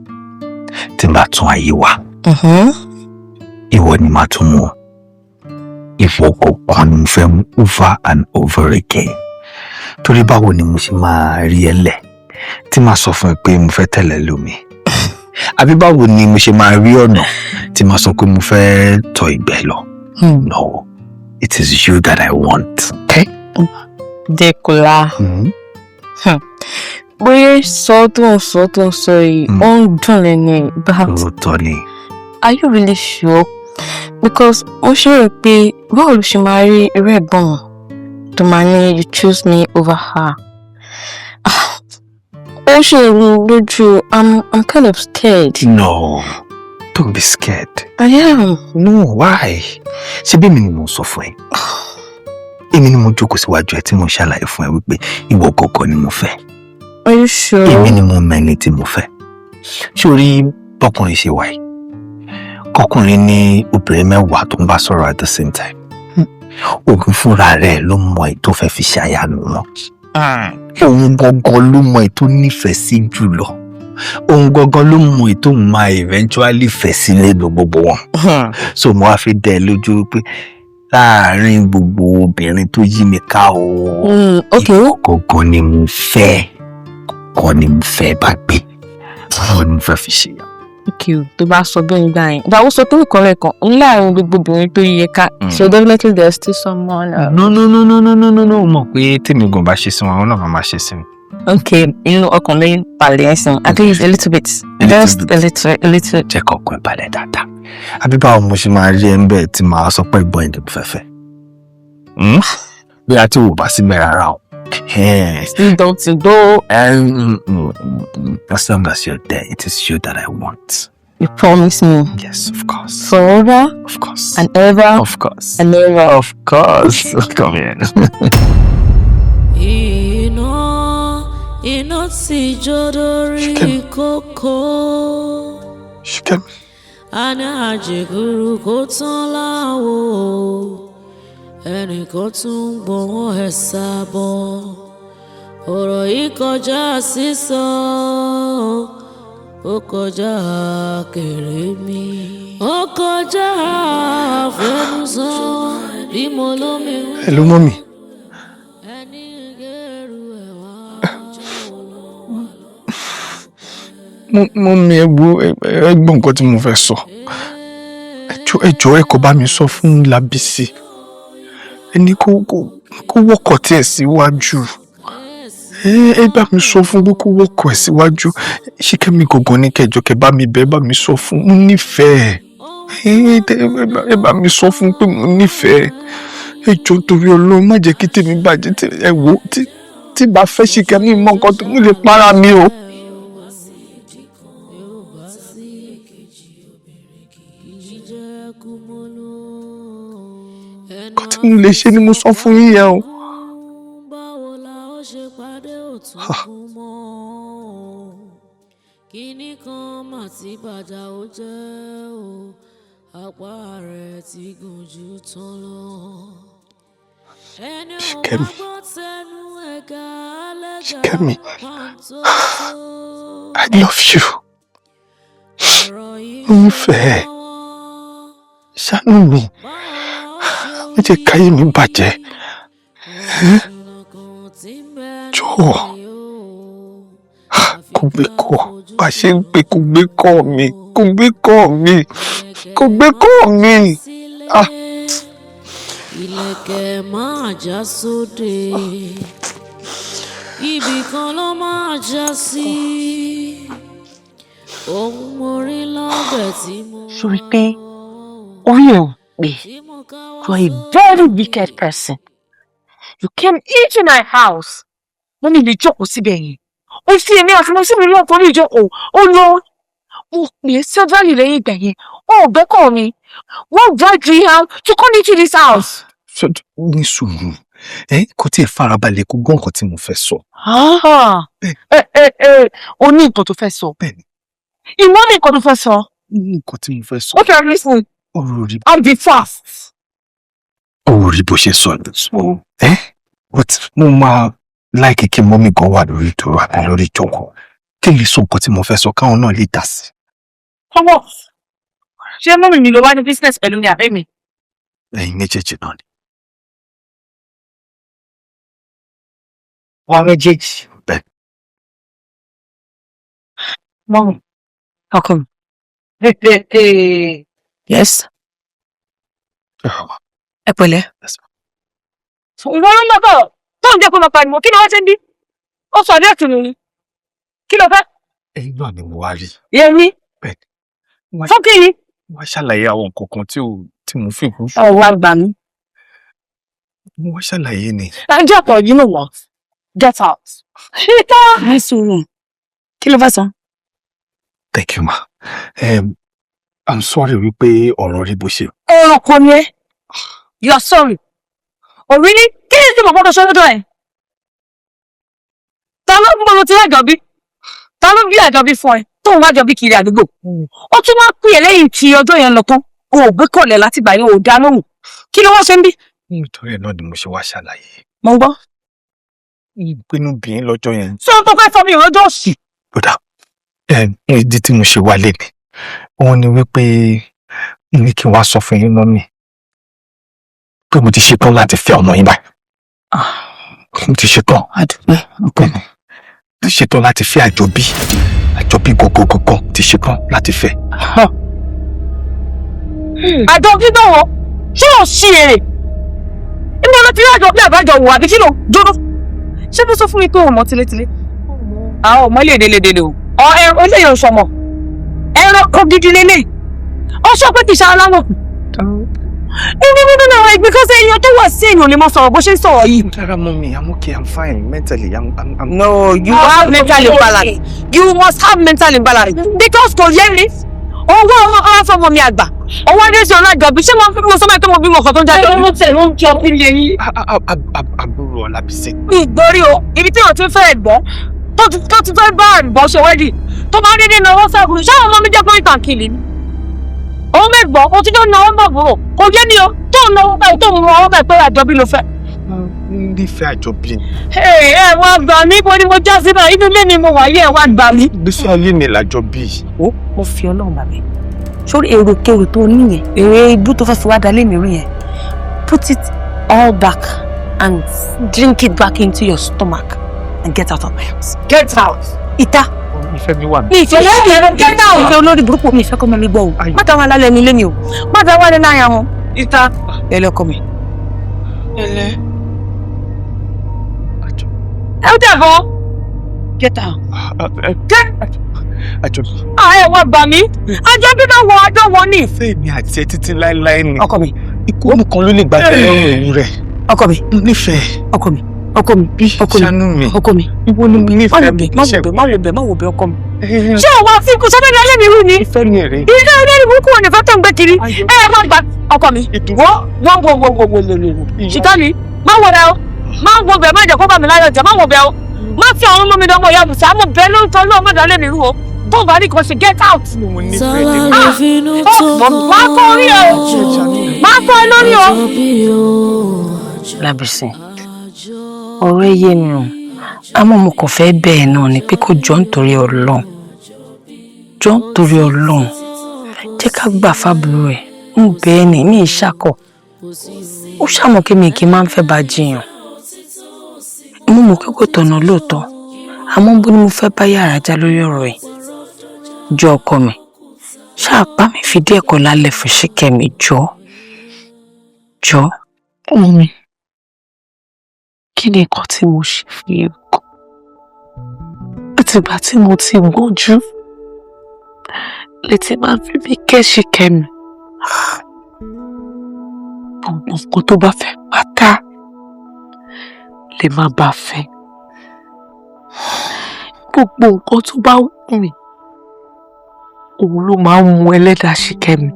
tí n bá tún ayé wa, ìwọ ni màá tún mú ọ. Ìwọ kọ̀ọ̀kan ni mo fẹ́ mú over and over again. Torí báwo ni mo ṣe máa rí ẹ lẹ̀ Tí màá sọ fún ẹ pé mo fẹ́ tẹ̀lé lómi? Àbí báwo ni mo ṣe máa rí ọ̀nà tí màá sọ pé mo fẹ́ tọ̀ ìgbẹ́ lọ? No, it is you that I want. Okay? Dẹ́kọ̀lá. Bóyá sọ tó ń sọ tó ń sọ yìí, ó ń dùn lẹ́nu ẹ̀, but Lóòótọ́ ni. are you really sure? Because mo ṣe rò pé báwo ló ṣe máa rí irú ẹ̀gbọ́n tó máa ní you choose me over her. Ah, ó ṣe rú lójú. I'm kind of scared. No, don't be scared. I am. No, why? Ṣé bí èmi ni mo sọ fún ẹ? Èmi ni mo jókòó síwájú ẹ tí mo ṣàlàyé fún ẹ wípé ìwọ gọgọ ni mo fẹ́. Are you sure? Èmi ni mo mẹ́ni tí mo fẹ́. Ṣé o rí bọ́kùnrin ṣe wáyé? Kọkùnrin ní obìnrin 10 tó ń bá sọ̀rọ̀ at the same time. Òun fúnra rẹ̀ ló mọ èyí tó fẹ́ fi ṣàyànú wọn. Òun gangan ló mọ èyí tó nífẹ̀ẹ́ sí jùlọ. Òun gangan ló mọ èyí tó máa eventually fẹ́ sílé gbogbo wọn. So mo wá fi dẹ́ ẹ lójú pé láàárín gbogbo obìnrin tó yí mi ká o, Okay. gangan ni mo fẹ́, gangan ni mo fẹ́ bá gbé, gangan ni mo fẹ́ fi ṣe. Okay, tó bá sọ bẹ́ẹ̀ nígbà yẹn. Ìgbà wo sọ pé nǹkan lẹ́ẹ̀kan láàrin gbogbo obìnrin tó yẹ ká. So definitely there's still someone else. No, no, no, no, no, no, no, no, mọ̀ pé tèmi gan bá ṣe sí wọn, àwọn náà máa ṣe sí mi. Okay, inú ọkàn mi balẹ̀ ẹ̀sìn, at least a little bit. A little Just bit. a little, a little. Jẹ́ kọ́kàn ẹ̀ balẹ̀ dáadáa. Àbí báwo mo ṣe máa rí ẹ ń bẹ̀ tí màá sọ pé ìbọn ìdìbò fẹ́fẹ́? Bí a ti wò bá sí mẹ́ rárá o. Still don't to go. As long as you're there, it is you that I want. You promise me? Yes, of course. Forever? Of course. And ever? Of course. And ever? Of course. Come here. Iná iná tí jó dórí kókó. Ṣìkẹ́mi. A ní àjẹgúrú kó tán láwo, ẹnìkan tún ń gbọ́wọ́ ẹ̀ sábọ̀. Ọ̀rọ̀ yìí kọjá sísọ, ó kọjá kéré mi, ó kọjá àfẹnusọ bí mo lómi. Hello, mummy. Ẹni gẹ̀rù ẹ̀ wá. Mummy, ẹ wo, ẹ gbọ́ nǹkan tí mo fẹ́ sọ. Ẹ jọ̀ọ́, ẹ jọ̀ọ́, ẹ kò bá mi sọ fún Lábísí. Ẹni kó wọ́kọ̀ tí ẹ̀ síwájú. Ẹ bá mi sọ fún pé kó wọ́kọ̀ ẹ̀ síwájú. Ṣìkẹ́mi gangan ní kẹjọ kẹ bá mi bẹ̀, bá mi sọ fún, mo nífẹ̀ẹ́. Ẹ bá mi sọ fún pé mo nífẹ̀ẹ́. Ẹ jọ̀ọ́, torí Ọlọ́run, má jẹ́ kí tèmi bàjẹ́. Ẹ wò ó, tí bá fẹ́ Ṣìkẹ́mi mọ nǹkan tó mo lè para mi o. Nǹkan tí mo lè ṣe ni mo sọ fún yín yẹn o. Ha. Kíní kan mà tí bàjá ó jẹ́ o, apá rẹ̀ ti gùn jù tán lọ. Ẹni ò bá Ṣìkẹ́mi. gbọ́ tẹnu ẹ̀gá lẹ́gà Ṣìkẹ́mi. pàǹtó. I love you. Mo nífẹ̀ẹ́. Ṣàánú mi. Má jẹ́ káyé mi bàjẹ́. Ẹ́? Jọ̀ọ́. Kò gbé kọ́. Bá ṣe ń pè kò gbé kọ́ mi. Kò gbé kọ́ mi. Kò gbé kọ́ mi. Ah. Ìlẹ̀kẹ̀ máa já sóde, ibì kan ló máa já sí. Ohun mo rí lọ́bẹ̀ tí mo Sori pé orí ẹ̀ ò pé. You are a very wicked person. You came into my house. Mo ní lè jókòó síbẹ̀ yẹn. Ó fi èmi àti mo sì mi lọ́kàn ní ìjókòó. Ó lọ. Mo pè é severally lẹ́yìn ìgbà yẹn. Ó ò gbẹ́kọ̀ mi. What right do you have to come into this house? Ṣé ní sùúrù ẹ, kò tí ì farabalẹ̀ kó gbọ́ nǹkan tí mo fẹ́ sọ. Ah, ẹ ẹ ẹ, o ní nǹkan tó fẹ́ sọ. Bẹ́ẹ̀ni. Ìwọ ní nǹkan tó fẹ́ sọ. Ní nǹkan tí mo fẹ́ sọ. Okay, listen. Ọ̀rọ̀ rí. I'll be fast. Ọ̀rọ̀ rí bó ṣe sọ ẹ, but mo máa like kí mummy gan wà lórí ìdúró àbí lórí ìjókòó kí n lè sọ nǹkan tí mo fẹ́ sọ káwọn náà lè dá sí. Ọwọ́. Ṣé mummy mi ló wá ní business pẹ̀lú ní àbẹ́ mi? Ẹ̀yin méjèèjì náà ni. Wọ́n méjèèjì. Bẹ́ẹ̀. Mom, how come? Yes. Ẹ pẹ̀lẹ́. Ìwọ ló ń lọ bọ̀ tó ń jẹ́ kó máa pariwo, kí ni wọ́n ṣe ń bí? Ó sọ àdé ìtùnú ni. Kí ló fẹ́? Ẹ̀yin náà ni mo wá rí. Yẹmi. Fún kí ni? Wá ṣàlàyé àwọn nǹkan kan tí ò tí mo fi kú. Ọ̀ wá gbà mí. Mo wá ṣàlàyé ni. Ẹ jẹ́ ọ̀pọ̀, you know what? Get out. Ìta. Ní sùúrù. Kí ló fẹ́ sọ? Thank you, ma. I'm sorry wípé ọ̀rọ̀ rí bó ṣe. Ẹranko ni ẹ́. You are sorry. Oh really? Kí ni tí mo gbọ́dọ̀ ṣe lọ́dọ̀ ẹ̀? Ta ló ń bọ̀ tí àjọbí? Ta ló bí àjọbí fún ẹ? Tó ń wá àjọbí kiri àdúgbò. Ó tún wá pè é lẹ́yìn tí ọjọ́ yẹn lọ tán. O ò gbé kọ̀lẹ̀ láti gbà yẹn, o ò dá lóhùn. Kí ló wá ṣe ń bí? Nítorí ẹ̀ náà ni mo ṣe wá ṣàlàyé. Mo ń gbọ́. Ìpinnu bí n lọ́jọ́ yẹn. Ṣé ohun tó fẹ́ sọ mi ìrọ́jọ́ òsì? Kódà ìdí tí mo ṣe wálé ni òun ni wípé ní kí n wá sọ fún yín, mummy, pé mo ti ṣetán láti fẹ́ ọmọ yín báyìí. Mo ti ṣetán. Àdúpẹ́ ọkọ mi. Ti ṣetán láti fẹ́ Àjọbí. Àjọbí gangan ti ṣetán láti fẹ́. Àjọbí báwo? Ṣé ò ṣí èrè? Níbo ló ti rí àjọbí àbájọ wò àbí kí ló dúró? Ṣé bó sọ fún mi pé òun mọ tilétilé? Àwọn ọmọ ilé ìdílé o. Ọ ẹran eléyìí ò sọmọ. Ẹranko gidi lélẹ̀. Ó sọ pé kì í ṣe aláwọ̀ kù. Ní nínú àwọn ẹgbẹ́ kan sí èèyàn tó wà sí èèyàn lè mọ sọ̀rọ̀ bó ṣe ń sọ̀rọ̀ yìí. Rárá mummy, I'm okay, I'm fine mentally. I'm No, you have mental imbalance. You must have mental imbalance. Because kò yé mi. Owó ọmọ ọmọ fọmọ mi àgbà. Owó adé sí ọ̀nà àjọbí. Ṣé mo fi mo sọ́mọ́ ẹ̀ tó mo bímọ kan tó ń jáde? Mo tẹ̀ ló ń jọ bí lè yín. Àbúrò Ọlábísí. Mi ìgbórí o, ibi tí wọ́n ti ń fẹ́ ẹ̀gbọ́n tó ti fẹ́ bá ẹ̀gbọ́n ṣe wẹ́dì tó máa ń dédé náwó sáàbùrù. Ṣé àwọn ọmọ mi jẹ́ point and kill ni? Òun mẹ́gbọ́n, o ti jọ náwó bàbúrò. Kò yé mi o, tó ń náwó báyìí tó ń mú ọwọ́ báyìí pé àjọbí ló fẹ́. Nífẹ̀ẹ́ Àjọbí. Ẹ wá gbà mí, bó ni mo já sí náà, inú ilé mi mo wà yé, ẹ wá gbà mí. Gbèsè ayé mi làjọbí. Ó mo fi Ọlọ́run bàbá sórí èròkèrò tó níyẹn, èrè ibú tó fẹ́ fi wá dalé mi rí yẹn, put it all back and drink it back into your stomach and get out of my house. Get out. Ìta. Ìfẹ́ mi wà. Mi ìfẹ́ lẹ́yìn, get out. Ìfẹ́ olórí burúkú, mi ìfẹ́ kọ́ mọ́ mi gbọ́ o. Má dá wà lálẹ́ ní ilé mi o. Má dá wà lẹ́nu àyà wọn. Ìta. Ẹlẹ́ ọkọ mi. Ẹlẹ́. Ẹ ó dàbọ̀. Get out. Get. Àjọbí. Ah, ẹ wá gbà mí. Àjọbí náà wọ àjọ wọn ni. Ìfẹ́ mi àti ẹ títí láéláé ni. Ọkọ mi. Ikú nìkan ló lè gbà tẹ́lẹ̀ òun rẹ̀. Ọkọ mi. Nífẹ̀ẹ́. Ọkọ mi. Ọkọ mi. Ọkọ mi. Ṣàánú mi. Ọkọ mi. Ìwọ ni mo nífẹ̀ẹ́ mi. Má wò bẹ̀, má wò bẹ̀, má wò bẹ̀, ọkọ mi. Ṣé o wá fíkú sọ́dọ̀ ní alẹ́ mi rú ni? Ìfẹ́ mi rè. Ilé ilé ní burúkú wo ni ìfẹ́ tó ń gbé kiri? Ẹ ẹ má gbà ọkọ mi. Wo wo wo wo wo wo wo wo. Ṣìkà mi, má wò rẹ o. Má wo bẹ̀, má jẹ́ kó bá mi láyọ̀ jẹ́, má wò bẹ̀ o. Má fi àwọn ọmọ mi dánwò ìyá Bùsà, mo bẹ̀ lórúkọ Ọlọ́run, má dálé mi rú o. Tó o bá rí kan ṣe, get out. Tọ́lá ló finú tó Má fọ́ orí o. Má fọ́ ẹ lórí o. Lábísí, ọ̀rọ̀ ẹ yé mi o, àmọ́ mo kàn fẹ́ bẹ́ẹ̀ náà ni pé kó jọ nítorí Ọlọ́run, jọ nítorí Ọlọ́run, jẹ́ ká gbà fábúrò ẹ̀ ń bẹ́ẹ̀ ni mí ìṣàkọ̀ ó ṣàmọ̀ kí mi kì í máa ń fẹ́ bá jiyàn. Mo mọ̀ pé kò tọ̀nà lóòótọ́, àmọ́ bó ni mo fẹ́ bá yàrá já lórí ọ̀rọ̀ yìí. Jọ ọkọ mi, ṣáà bá mi fi díẹ̀ kọ́ lálẹ́ fún Ṣìkẹ́mi, jọ jọ. Ọmọ mi, kí ni nǹkan tí mo ṣe fún yín gan? Àtìgbà tí mo ti gbọ́njú létí máa ń fi mí kẹ́ Ṣìkẹ́mi. Gbogbo nǹkan tó bá fẹ́ pátá lè má bàa fẹ́. Gbogbo nǹkan tó bá wù mí, òun ló máa ń mú ẹlẹ́dàá Ṣìkẹ́mi.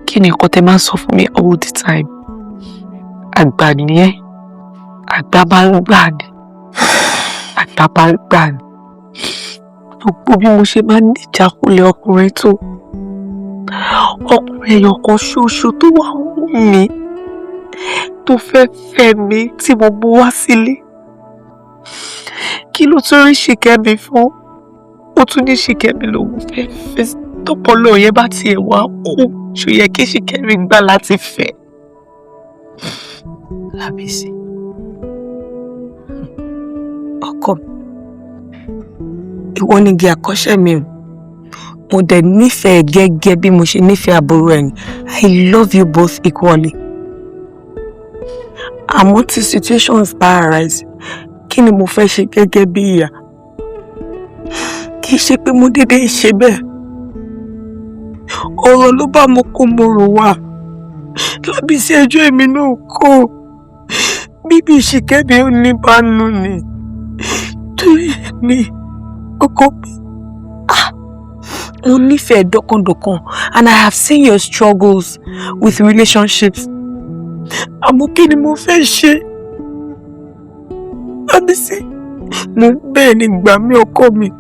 Kí ni nǹkan tẹ́ máa ń sọ fún mi all the time? Àgbà ni ẹ́, àgbà máa ń gbà ni, àgbà máa ń gbà ni. Gbogbo bí mo ṣe máa ń ní ìjákulẹ̀ ọkùnrin tó, ọkùnrin ẹyọ kan ṣoṣo tó wà wù mí, tó fẹ́ fẹ́ mi tí mo mú wá sílé. Kí ló tún rí Ṣìkẹ́mi fún? Ó tún ní Ṣìkẹ́mi lòun fẹ́ fẹ́. Tọpọlọ yẹn bá tiẹ̀ wá kú, ṣó yẹ kí Ṣìkẹ́mi gbà láti fẹ́? Lábísí, ọkọ mi, Ìwọ ni igi àkọ́ṣẹ́ mi o. Mo dẹ̀ nífẹ̀ẹ́ gẹ́gẹ́ bí mo ṣe nífẹ̀ẹ́ àbúrò ẹ̀ ni. I love you both equally. Àmọ́ tí situations bá arise, kí ni mo fẹ́ ṣe gẹ́gẹ́ bí ìyá? Kì í ṣe pé mo déédéé ṣe bẹ́ẹ̀. Ọ̀rọ̀ ló bá mo kó mo rò wá. Lábísí, ẹjọ́ èmi náà kọ́. Bíbí Ṣìkẹ́mi ò ní bá nù ni. Torí ní ọkọ mi. Ah! Mo nífẹ̀ẹ́ dọ́kàndọ́kàn and I have seen your struggles with relationships. Àmọ́ kí ni mo fẹ́ ṣe? Lábísí, mo bẹ́ẹ̀ ni, gbà mí, ọkọ mi.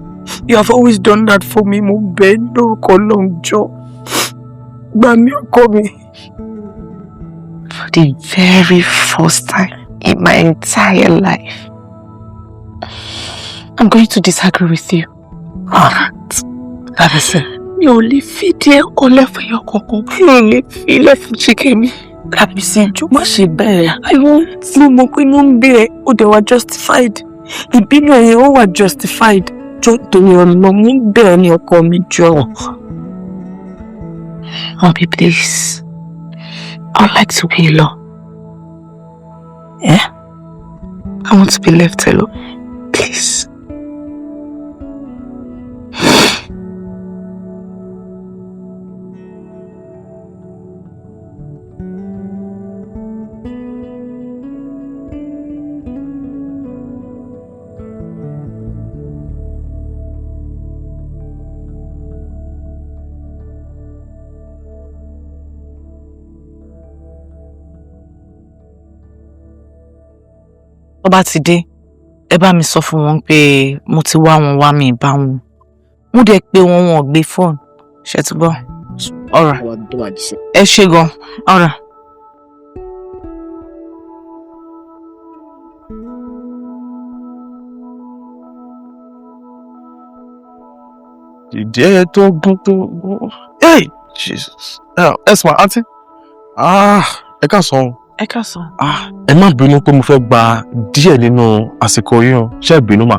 You have always done that for me. Mo bẹ́ẹ̀ lórúkọ Ọlọ́run, jọ̀ọ́. Gbà mí, ọkọ mi. For the very first time in my entire life, I'm going to disagree with you. Ah, Lábísí. Mi ò lè fi díẹ̀ ọlẹ́ fún ẹyọ kankan. Mi ò lè fi ilẹ̀ fún Ṣìkẹ́mi. Lábísí, jọ̀ọ́ má ṣe bẹ́ẹ̀. I won't. Mo mọ̀ pé inú ń bí ẹ, ó dẹ̀ wá justified. Ìbínú ẹ̀ yẹn, ó wà justified. Jọ̀ọ́, torí Ọlọ́run, mo ń bẹ̀ ẹ́ ní, ọkọ mi, jọ̀ọ́. Mommy, please. I'd like to be alone. Eh? I want to be left alone. Please. Tó bá ti dé, ẹ bá mi sọ fún wọn pé mo ti wá wọn wá, mi bá wọn. Mo dẹ̀ pé wọn, wọn ò gbé fóònù. Ṣe ti gbọ́? Ọ̀rọ̀ ẹ ṣe gan. Ọ̀rọ̀. Ìdí tó gún tó gún. Hey, Jesus. Ẹ sọ, aunty. Ah, ẹ káàsán o. Ẹ káàsán. Ah, ẹ má bínú pé mo fẹ́ gba díẹ̀ nínú àsìkò yín o. Ṣé ẹ bínú mà?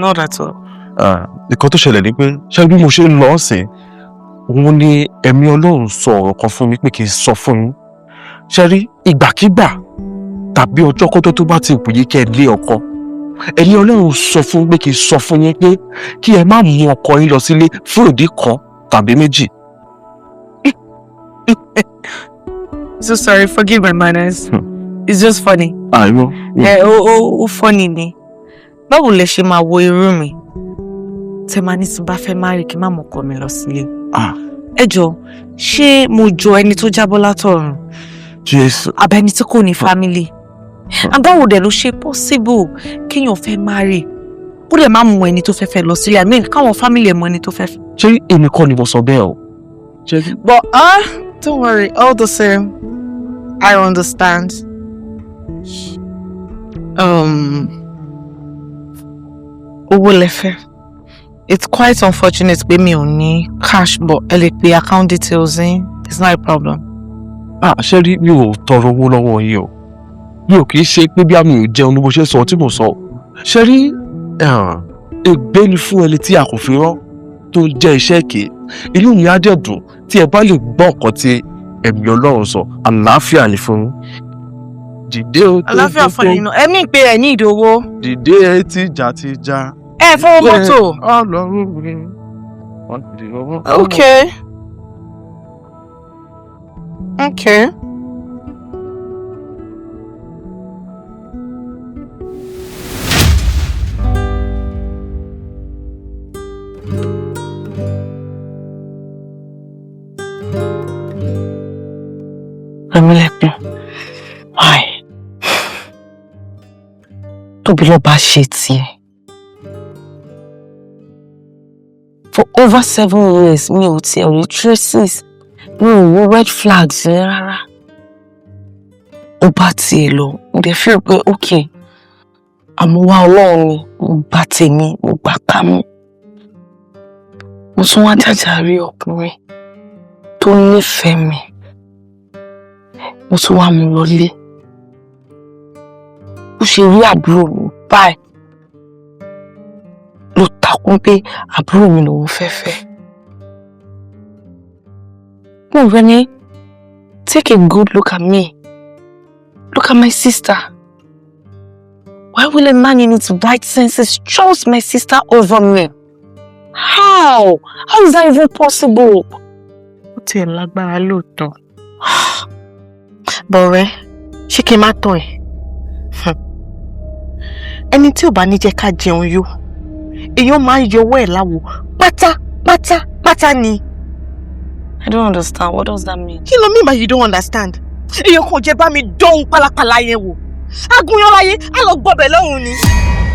Not at all. Ah, nǹkan tó ṣẹlẹ̀ ni pé, ṣé bí mo ṣe ń lọ ọ̀sìn, òun ni ẹ̀mí Ọlọ́run sọ ọ̀rọ̀ kan fún mi pé kí n sọ fún yín. Ṣé rí ìgbàkigbà tàbí ọjọ́ kọ́tọ́ tó bá ti wù yín kẹ́ ẹ lé ọkọ, ẹ̀mí Ọlọ́run sọ fún pé kí n sọ fún yín pé kí ẹ má mú ọkọ yín lọ sílé fún ìdí kan tàbí méjì. So sorry, forgive my manners. It's just funny. Àìrọ. Ẹ ó funny ni. Báwo lẹ ṣe máa wo irú mi? Tẹ máa ní tí n bá fẹ́ marry, kí n má mú ọkọ mi lọ sílé. Ẹ jọ, ṣé mo jọ ẹni tó jábọ́ látọ̀run? Jésù. Àbẹ́ni tí kò ní family? And báwo dẹ̀ ló ṣe possible kéèyàn fẹ́ marry, kó dẹ̀ má mú ẹni tó fẹ́ fẹ́ lọ sílé? I mean, káwọn family ẹ̀ mọ ẹni tó fẹ́ fẹ́. Ṣé èmi kọ́ ni mo sọ bẹ́ẹ̀ o? But don't worry, all the same, I understand. Owó lẹ́fẹ̀. It's quite unfortunate pé mi ò ní cash, but ẹ lè pe account details yín. It's not a problem. Ah, ṣé rí, mi ò tọrọ owó lọ́wọ́ yín o. Mi ò kì í ṣe pé bí àmì ò jẹun ní bó ṣe sọ tí mo sọ. Ṣé rí, ègbé ni fún ẹni tí a kò fi rán tó ń jẹ́ iṣẹ́ èké. Inú mi á dẹ̀ dùn tí ẹ bá lè gbọ́ nǹkan tí ẹ̀mí Ọlọ́run sọ. Àlàáfíà ni fún yín. Dìde o tó. Àlàáfíà fún ẹ̀yin náà. Ẹ mí pé ẹ ní ìdówó. Dìde tíjà tíjà. Ẹ fọwọ́ mọ́tò. Ọlọ́run mi. Okay. Okay. Rẹ̀mílẹ́kún, why? Tóbilọ́ba ṣe tiẹ̀. For over 7 years, mi ò tiẹ̀ rí traces, mi ò wo red flags yẹn rárá. Ó bá tiẹ̀ lọ, mo dẹ̀ feel pé okay, àmúwá Ọlọ́run ni, mo gbà tèmi, mo gbà kámú. Mo tún wá jàjà rí ọkùnrin tó nífẹ̀ẹ́ mi. Mo tún wá mú lọlé. Bó ṣe rí àbúrò mi báyìí ló takún pé àbúrò mi lòun fẹ́ fẹ́. No, Remy, take a good look at me. Look at my sister. Why will a man in his right senses choose my sister over me? How? How is that even possible? Ó tiẹ̀ lágbára lóòótọ́. Bọ̀rẹ́, ṣé kí n má tàn ẹ́? Ẹni tí ò bá ní jẹ́ ká jẹun yó, èèyàn máa ń yọwọ́ ẹ̀ láwo pátápátá pátá ni. I don't understand. What does that mean? Kí ló mean by you don't understand? Èèyàn kò jẹ́ bá mi dóhun pálapàla yẹn wò. Agúnyán láyé, á lọ gbọ́bẹ̀ lọ́hùn ni.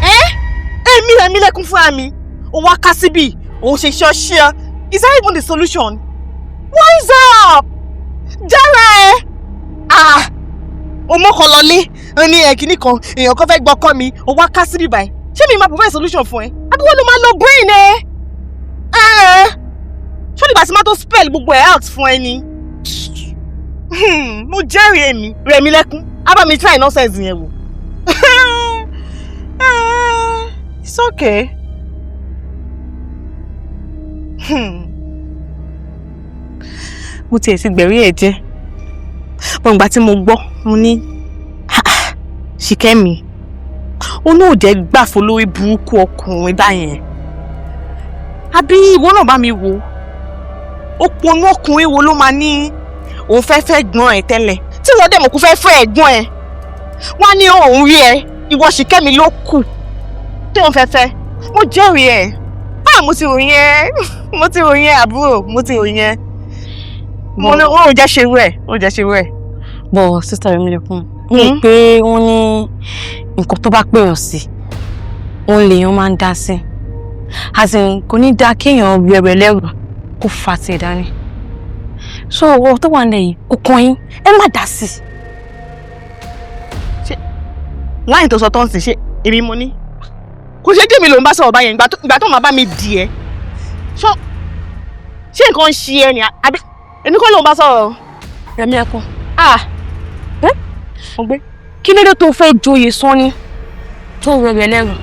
Ẹ́ èmi rẹ̀ mi lẹ́kún fúnra mi. Ó wá ká síbì, òun ṣe ṣọ́ṣíọ́. Is that even the solution? Wise up! Jára ẹ! Ah! O mọ́kàn lọlé, ó ní ẹ̀kíní kan, èèyàn kan fẹ́ gbọ́kọ́ mi, ó wá ká síbì báyìí. Ṣé mi máa provide solution fún ẹ? Àbí wọ́n ló máa lo brain ẹ? Ẹ́ ṣó nígbà tí má tó spell gbogbo ẹ̀ out fún ẹ ni? Mo jẹ́rìí èmi, Rẹ̀mílẹ́kún, á bá mi try nonsense yẹn wò. It's okay. Mo tiẹ̀ ti gbẹ̀rí ẹ̀ jẹ́. Bọ̀ǹgbà tí mo gbọ́, mo ní Ṣìkẹ́mi, ó náà jẹ́ gbàfọ́ lórí burúkú ọkùnrin báyẹn. Àbí ìwọ náà bá mi wò ó, ponú ọkùnrin wo ló máa ní òun fẹ́ fẹ́ gbọ́n ẹ̀ tẹ́lẹ̀ tí wọ́n dẹ̀ mọ̀ kó fẹ́ fẹ́ ẹ̀gbọ́n ẹ̀, wọ́n á ní òun rí ẹ, ìwọ Ṣìkẹ́mi ló kù tí òun fẹ́ fẹ́. Mo jẹ́rìí ẹ̀. Ah, mo ti ròyìn ẹ, mo ti ròyìn ẹ, àbúrò, mo ti ròyìn ẹ. Mo ní ó jẹ́ ṣerú ẹ̀, ó jẹ́ ṣerú ẹ̀. But sister Rẹ̀mílẹ́kún, mo rò pé wọ́n ní nǹkan tó bá pèèyàn sí, òun lèèyàn máa ń dá sí. As in, kò ní dáa kéèyàn rẹ̀rẹ̀ lẹ́rù kó fa tiẹ̀ dání. So ọ̀rọ̀ tó wà nílẹ̀ yìí kò kàn yín, ẹ má dá sí. Ṣé láyìn tó sọ tó ń sìn, ṣé èmi mo ní? Kò ṣe jẹ́mi ló ń bá sọ̀rọ̀ báyẹn ìgbà tó máa bá mi dì ẹ́. Ṣé nǹkan ń ṣe ẹ ni àbí èmi kọ́ ló ń bá sọ̀rọ̀? Rẹ̀mílẹ́kún. Ah! Mo gbé. Kí ló dé tó fẹ́ joyè sanni tó rẹ̀rẹ̀ lẹ́rù?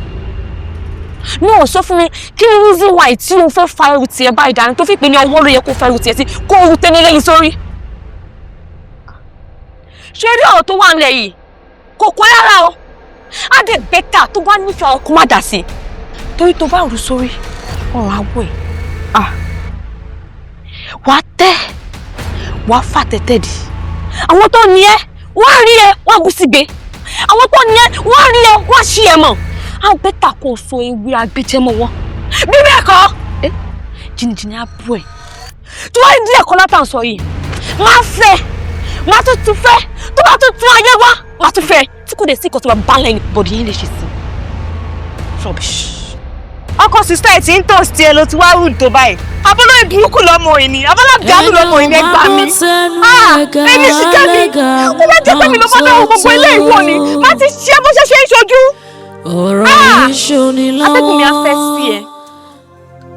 Ní ò sọ fún mi, kí ni reason why tí o fẹ́ fa ẹrù tiẹ̀ báyìí dání tó fi pè ní ọwọ́ ló yẹ kó fa ẹrù tiẹ̀ sí kó o tẹ́lẹ̀ lẹ́yìn sórí? Ṣé rí ọ̀rọ̀ tó wà nílẹ̀ yìí? Kò kọ́ rárá o. Á dẹ̀ better tó bá nífẹ̀ẹ́ ọkọ má dà sí. Torí tó bá rù sórí, ọ̀rọ̀ àwọ̀ ẹ̀. Wàá tẹ́, wàá fà tẹ́tẹ́ dì. Àwọn tó ní ẹ, wọ́n á rí ẹ, wọ́n á gùn sígbé. Àwọn tó ní ẹ, wọ́n á rí ẹ, wọ́n á ṣí ẹ mọ̀. Á better kó o so ewé agbẹjẹmọ́ wọn. Bí bẹ́ẹ̀ kọ́, jìnnìjìnnì á bú ẹ. Tí wọ́n rí ẹ̀kọ́ látà ń sọ yìí, máa fẹ́, máa tún tún fẹ́, tó bá tún tún ayé wá, máa tún fẹ́. Tí kò dé sí ìkọ́ tó bá bá lẹ́yìn bọ̀dì yín lè ṣe sí. Rubbish. Ọkọ sista ẹ̀ tí ń tòsí ẹ ló ti wá rúdò báyìí. Abọ́lọ́ ìburúkú lọ́mọ ìní, abọ́lá dàlú lọ́mọ ìní, ẹ gbà mí. Èmi Ṣìkẹ́mi, ó bá jẹ́ pé mi ló bá dáhùn gbogbo ilé ìwọ ni, má ti ṣe bó ṣe ṣe ń ṣojú. Ọ̀rọ̀ ìṣòní lọ́wọ́. Atẹ́gùn mi á fẹ́ sí ẹ.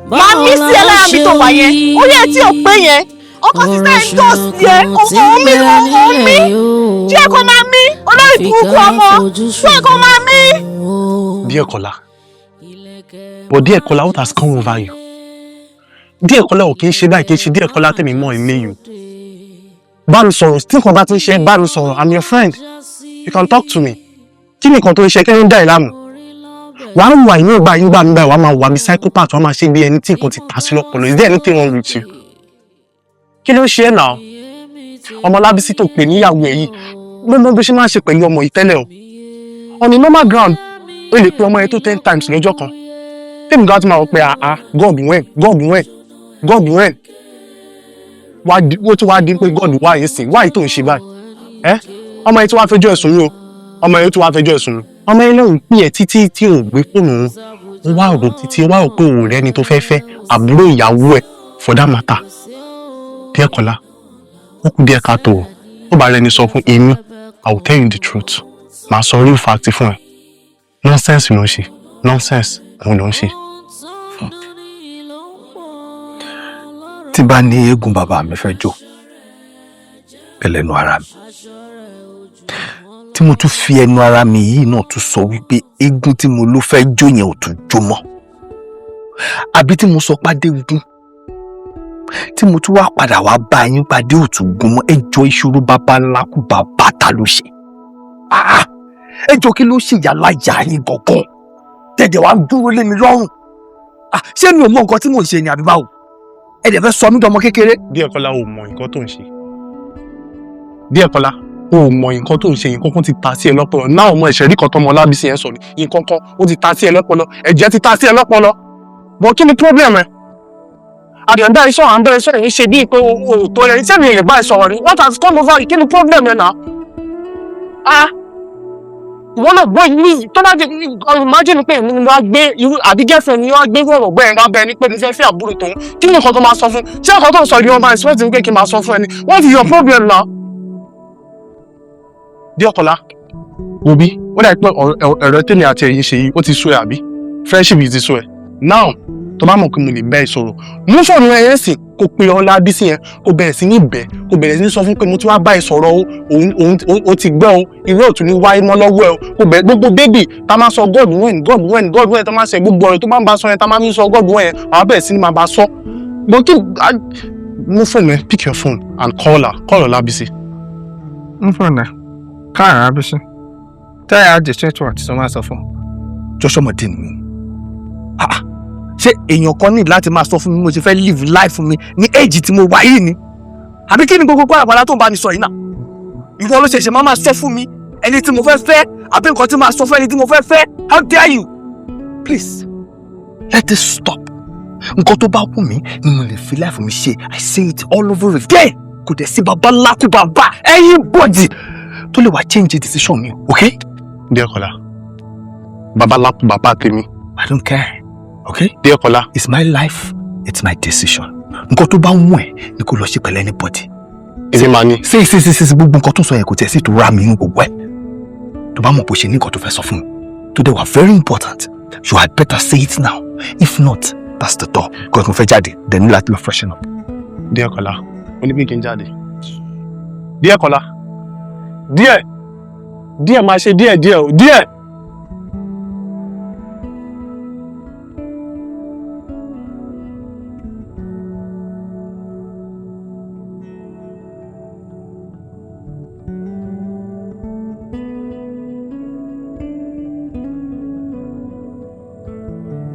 Màá mí sí ẹ lára mi tó wà yẹn, orí ẹ tí ò pé yẹn. Ọkọ sista ẹ̀ ń tòsí ẹ, òun mi, òun mi. Jẹ́ kó máa mí, olórí burúkú ọmọ, jẹ́ kó máa mí. Díẹ̀kọ́lá. But Díẹ̀kọ́lá, what has come over you? Díẹ̀kọ́lá ò kì í ṣe báyìí, kì í ṣe Díẹ̀kọ́lá tẹ̀mí mọ́ ilé yìí. Bá mi sọ̀rọ̀, tí nǹkan bá ti ń ṣe, bá mi sọ̀rọ̀. I'm your friend. You can talk to me. Kí ni nǹkan tó ń ṣe kí ló ń dá ẹ láàmú? Wàá wà inú ìgbà yín gbà mí báyìí, wàá máa wà mí psychopath, wàá máa ṣe bí ẹni tí nǹkan ti tà sí lọ́pọlọ. Is there anything wrong with you? Kí ló ń ṣe ẹ́ náà? Ọmọ Lábísí tó pè níyàwó ẹ̀ yìí, gbọ́dọ̀ bí ṣe máa ń ṣe pẹ̀lú ọmọ yìí tẹ́lẹ̀ o. On a normal ground, o lè pe ọmọ yẹn tó 10 times lọ́jọ́ kan. Tèmi gan ti máa wọ pé ah, God when, God when, God when. Wá tún wá dín pé God wá yìí sìn, wáyé tó ń ṣe báyìí. Ẹ́ ọmọ yẹn tí wàá fẹjọ́ ẹ̀sùn mi o, ọmọ yẹn tí wàá fẹjọ́ ẹ̀sùn mi. Ọmọ yẹn lóun pè ẹ́ títí tí ò gbé fóònù òun. Ó wá rò títí, ó wá rò pé òun rẹ́ ni tó fẹ́ fẹ́ àbúrò ìyàwó ẹ̀ for that matter. Díẹ̀kọ́lá, ó kù díẹ̀ káàtó o. Tó bá rẹni sọ fún èmi, I will tell you the truth. Màá sọ real fact fún ẹ. Nonsense ló ń ṣe. Nonsense òun ló ń ṣe. Tí bá ní eégún bàbá mi fẹ́ jó pẹ̀lẹ́nu ara mi, tí mo tún fi ẹnu ara mi yìí náà tún sọ wípé eégún tí mo ló fẹ́ jó yẹn ò tún jó mọ́. Àbí tí mo sọ pàdé gún, tí mo tún wá padà wá bá yín pàdé òtún gún mọ́? Ẹjọ́, ìṣòro bàbá ńlá kú bàbá ta ló ṣe? Ah, ẹjọ́, kí ló ṣe ìyá láyà yín gangan tẹ̀jẹ̀ wá ń dúró lé mi lọ́rùn? Ah, ṣé mi ò mọ nǹkan tí mò ń ṣe ni àbí báwo? Ẹ dẹ̀ fẹ́ sọ mí dọmọ kékeré. Díẹ̀kọ́lá, ò mọ nǹkan tó ń ṣe. Díẹ̀kọ́lá, ò mọ nǹkan tó ń ṣe. Nǹkan kan ti ta sí ẹ lọ́pọlọ náà. Ọmọ ẹ̀ṣẹ̀ rí kan tọmọ Ọlábísí yẹn sọ ni nǹkan kan ó ti ta sí ẹ lọ́pọlọ, ẹ̀jẹ̀ ti ta sí ẹ lọ́pọlọ. Bọ̀ kí ni problem ẹ? Àdìyàndá iṣẹ́ à ń bẹ̀rẹ̀ iṣẹ́ yìí ṣe bíi pé o tó rẹ̀ iṣẹ́ mi lè bá ẹ sọ̀rọ̀ ni. What has come over you? Kí ni problem ẹ náà? Ah, ìwọ náà gbọ́ yìí, tó bá jẹ imagine pé èmi ni wọ́n á gbé irú àbí girlfriend ni wọ́n á gbé ọ̀rọ̀ gbẹ́ ẹ̀ wá bẹ́ẹ̀ ni pé mi fẹ́ fẹ́ àbúrò tòun, kí ni nǹkan tó máa sọ fún? Ṣé nǹkan tó ń sọ yìí wọ́n máa expect pé kí n máa sọ fún ẹ ni? What is your problem now? Díọ̀kọ́lá, wo bí ó dà pé ọ̀rọ̀ tèmi àti ẹ̀yin ṣe yìí, ó ti sú ẹ, àbí friendship yìí ti sú ẹ now? Tó bá mọ̀ pé mo lè bẹ́ ẹ sọ̀rọ̀, mú fóònù ẹ yẹn sì kó pe Ọlábísí yẹn, kó bẹ̀rẹ̀ sí ní bẹ̀, kó bẹ̀rẹ̀ sí ní sọ fún pé mo ti wá bá ẹ sọ̀rọ̀ o, òun ó ti gbọ́ o, irú òtún ní wáyé mọ́ lọ́wọ́ ẹ o. Kó bẹ̀rẹ̀ gbogbo baby tá máa sọ God when, God when, God when, tá máa ṣe gbogbo ọ̀rọ̀ tó máa ń bá sọ yẹn, tá máa ń sọ God when yẹn, àwọn bẹ̀rẹ̀ sí ní máa bá sọ. But kí mú fóònù ẹ, pick your phone and call her, call Ọlábísí. Ń fóònù ẹ káàrà Bísí, tell her the straight word tó máa sọ fún. Jọ́sọ̀mọdé ni mí. Ah, ṣé èèyàn kan ní láti máa sọ fún mi mo ṣe fẹ́ live life fún mi ní age tí mo wà yìí ni, àbí kí ni gbogbo pàràpàrà tó ń bá mi sọ yìí náà? Ìwọ ló ṣẹ̀ṣẹ̀ máa máa sọ fún mi ẹni tí mo fẹ́ fẹ́, àbí nǹkan tí máa sọ fún ẹni tí mo fẹ́ fẹ́? How dare you? Please, let this stop. Nǹkan tó bá wù mí ni mo lè fi life mi ṣe. I say it all over again, kò dẹ̀ sí bàbá ńlá kú bàbá anybody tó lè wá change decision mi, okay? Díẹ̀kọ́lá, bàbá ńlá kú bàbá tèmi. I don't care, okay? Díẹ̀kọ́lá. It's my life, it's my decision. Nǹkan tó bá wù ẹ́ ni kò lọ ṣe pẹ̀lú anybody. Èmi máa ní. Sí sí sí sí, gbogbo nǹkan tó sọ yẹn kò tiẹ̀ sí tó rà mí inú gbogbo ẹ̀. Tó bá mọ̀ bó ṣe ní nǹkan tó fẹ́ sọ fún mi tó dẹ̀ wà very important, you had better say it now. If not, that's the door, because mo fẹ́ jáde, then ní láti lọ freshen up. Díẹ̀kọ́lá, ó ní bí kí n jáde. Díẹ̀kọ́lá, díẹ̀ díẹ̀, máa ṣe díẹ̀ díẹ̀ o, díẹ̀.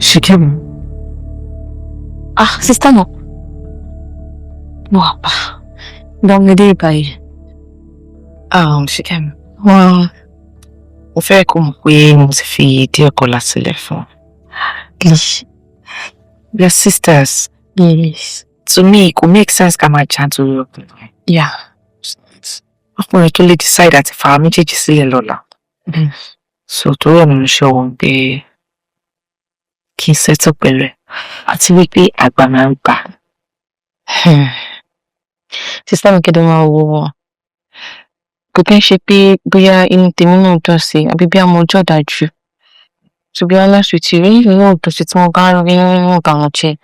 Ṣìkẹ́mi. Ah, sister náà. Mo wà pa. Gbàmídé ìbàyè. Ṣìkẹ́mi. Wọ́n mo fẹ́ kó mọ̀ pé mo ti fi Díẹ̀kọ́lá sílẹ̀ fún. Yes. We are sisters. Yes. To me, kò make sense ká máa jà nítorí ọkùnrin. Yeah. Ọkùnrin tó lè decide àti fà á méjèèjì sílẹ̀ lọ́la. So torí ẹ̀ mo ṣe wọ́n pé kí n settle pẹ̀lú ẹ̀, àti wípé àgbà máa ń gbà. Sister mi, kẹ́dọ̀ máa wo wọn. Kò kí n ṣe pé bóyá inú tèmi náà dùn sí àbí bí àmọ́ ọjọ́ dájú. To be honest with you, inú mi náà dùn sí tí wọ́n bá ń rí nínú ìbànújẹ́.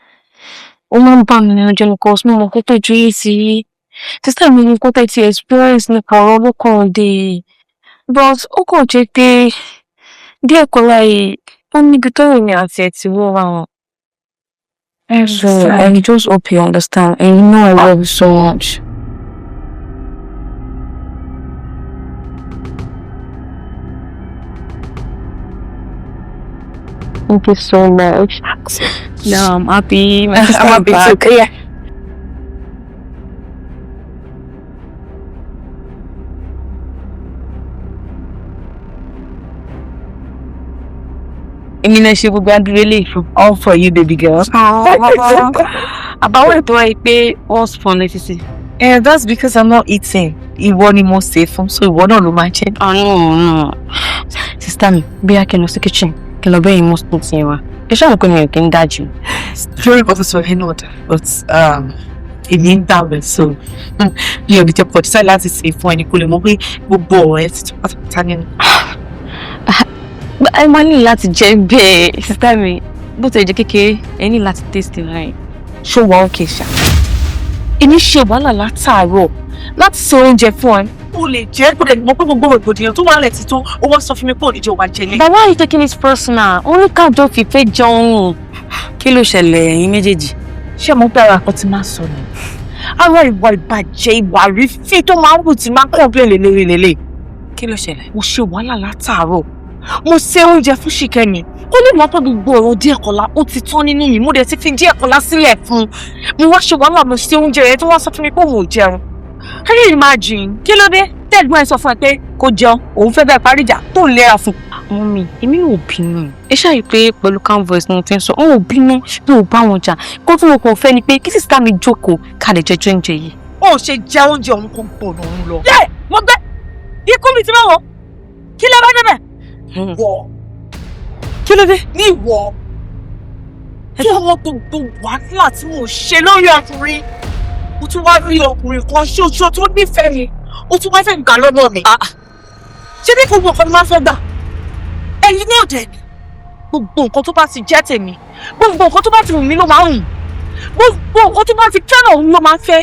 Ó máa ń bà mí nínú jẹ́ because mo mọ̀ kó tó ju yìí ti rí. Sister mi ní kó tẹ̀ ti experience nípa ọ̀rọ̀ olókùnrin dé. But ó kàn jẹ́ pé Díẹ̀kọ́lá yìí, ó níbi tọ́rọ̀ èmi àti ẹ̀ ti wọ́ra wọn. So I just hope you understand, and you know I love you so much. Thank you so much. No, I'm happy. My sister I'm happy back. too. Yeah. Èmi náà ṣe gbogbo adúlé lè fún. All for you, baby girl. Àbáwọ̀ ètò wáyé pé one spoon létí sí. Yeah, that's because I'm not eating. Ìwọ ni mo sè fún, so ìwọ náà ló máa jẹ. Ah, no, no. Sister mi, bí a kì í lọ sí kitchen, kí n lọ bẹ́yìn mú spoon sí wa. Ẹ ṣáà mọ̀ pé mi ò kí ń dájú. Lórí nǹkan tó sọ yẹn náà dà, but èmi ń dàwẹ̀, so mi ò ní jẹ́ pọ̀ decide láti sè fún ẹni kó lè mọ̀ pé gbogbo ọ̀rọ̀ ẹ ti tún pátápátá nínú. Ẹ máa ní láti jẹ bẹ́ẹ̀, sister mi. Bó ti jẹ́ kékeré, ẹ ní láti taste náà. Ṣó wà ókè ṣá? Èmi ṣe wàhálà látàárọ̀ láti ṣe oúnjẹ fún ẹ. O lè jẹ́ kó lè mọ̀ pé gbogbo rògbòdìyàn tó wà lẹ̀ ti tó, ó wá sọ fún mi pé òní jẹ́ òwà jẹlé. But why are you taking it personal? Ó ní ká jọ fìfẹ́ jẹun. Kí ló ṣẹlẹ̀ ẹ̀yin méjèèjì? Ṣé mo gbára kan tí máa sọ ni? Ara ìwà ìbàjẹ́, ìwà àrífín tó máa ń wù tí máa ń complain lé lórí lélẹ̀. Kí ló ṣẹlẹ̀? Mo ṣe wàhálà látàárọ̀. Mo ṣe oúnjẹ fún Ṣìkẹ́mi. Ó lè mọ̀ pé gbogbo ọ̀rọ̀ Díẹ̀kọ́lá ó ti tán nínú mi. Mo dẹ̀ ti fi Díẹ̀kọ́lá sílẹ̀ fún un. Mo wá ṣe wàhálà, mo ṣe oúnjẹ yẹn tó wá sọ fún mi pé òun ò jẹun. Can you imagine? Kí ló dé? Tẹ́gbọ́n ẹ sọ fún ẹ pé kó jẹun, òun fẹ́ bẹ́ẹ̀ parí ìjà tó ń lera fún. Mummy, èmi ò bínú. Ẹ ṣáà pé pẹ̀lú calm voice ni mo fi ń sọ, òun ò bínú, mi ò bá wọn jà. Kó tí mo kàn fẹ́ ni pé kí sister mi jókòó ká lè jẹjọ́ oúnjẹ yìí. Ó ṣe jẹ oúnjẹ òun kò gbọ̀nà òun lọ. Yé! Mo gbé! Ikú mi ti bá wọ̀! Kí ló bá débẹ̀? Wọ. Kí ló dé? Ní ìwọ. Kí àwọn gbogbo wàhálà tí mo ṣe lórí ọkùnrin. Mo tún wá rí ọkùnrin kan ṣoṣo tó nífẹ̀ẹ́ mi. Ó tún wá fẹ́ gbà lọ́nà mi. Ṣé bí gbogbo nǹkan ni máa ń fẹ́ gbà? Ẹ̀yin náà dẹ̀ ni. Gbogbo nǹkan tó bá ti jẹ́ tèmi, gbogbo nǹkan tó bá ti wù mí ló máa ń wù. Gbogbo nǹkan tó bá ti fẹ́ràn òun ló máa ń fẹ́.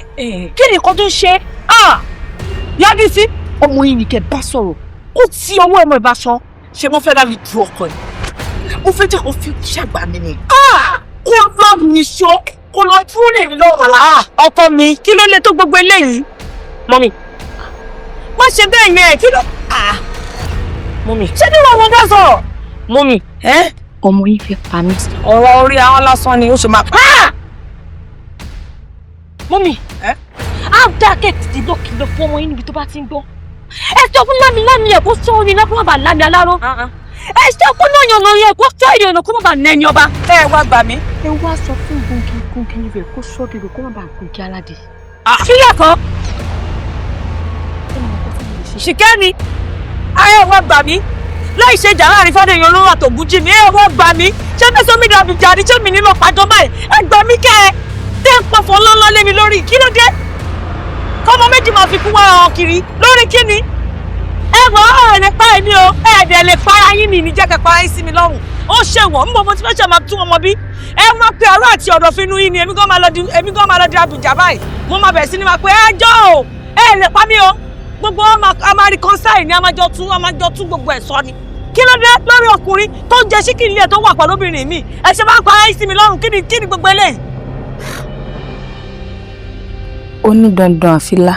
Kí ni nǹkan tó ń ṣe? Yábísí, ọmọ yìí ni kẹ́ bá sọ̀rọ̀. Kó tí ọwọ́ ẹ̀mọ́ ẹ̀ bá sọ. Ṣé mo fẹ́ dárí ju ọkọ ẹ̀? Mo fẹ́ jẹ́ kó fi ṣàgbà mi ni. Kó lọ mi ṣọ́, kó lọ tún lè lọ́rọ̀ lá. Ọkọ mi, kí ló lè tó gbogbo eléyìí? Mọ́mì, má ṣe bẹ́ẹ̀ yẹn, kí ló. Mummy. Ṣé bí wọn mọ bá sọ̀rọ̀? Mummy. Ọmọ yìí fẹ́ pa mí. Ọ̀rọ̀ orí ahọ́n lásán ni ó ṣe máa. Mummy. Á dá kẹ́ẹ̀tì lọ́kìlọ́ fún ọmọ yín níbi tó bá ti ń gbọ́. Ẹ sọ fún lámi ẹ̀ kó sọ orin náà kó má bàa lámi aláró. Ẹ sọ fún nàyànnà yẹn kó sọ ìrìnà kó má bàa nẹni ọba. Ẹ wá gbà mí. Ẹ wá sọ fún gungi gungi rẹ̀ kó sọ dèrò kó má bàa gungi aládé. Sílẹ̀ kan. Ṣìkẹ́mi, ayé wá gbà mí. Láì ṣe ìjà láàrin Fádéyìn olóró àtògùn jí mi, ẹ wá gbà mí. Ṣé fẹ́ sọ mí dàbí ìjà ni ṣé mi nílò pàjọ báyìí? Ẹ gbà mí kẹ́ ẹ. Tẹ́ ń pọ̀fọ̀ ńláńlá lé mi lórí, kí ló dé? Kọ́mọ méjì máa fi kú wá ọ kiri lórí kíni? Ẹ wọ ẹ lè pa èmi o, ẹ dẹ̀ lè para yín mi ní jẹ́ kẹ́ para yín sí mi lọ́rùn. Ó ṣèwọ̀, ń bọ̀ mo ti fẹ́ ṣe máa tún ọmọ bí. Ẹ máa pe àárọ̀ àti ọ̀dọ̀ finú yín ni èmi gan máa lọ di èmi gan máa lọ di àbújá báyìí. Mo máa bẹ̀rẹ̀ sí ni máa pe ẹjọ́ o, ẹ lè pa mí o. Gbogbo a máa reconcile ni a máa jọ tún gbogbo ẹ̀ sọ ni. Kí ló dé lórí ọkùnrin tó ń jẹ ṣíkì ilé tó wà pẹ̀lú obìnrin mi? Ẹ ṣe máa ń para yín sí mi lọ́rùn, kí ni gbogbo eléyìí? Ó ní dandan àfilá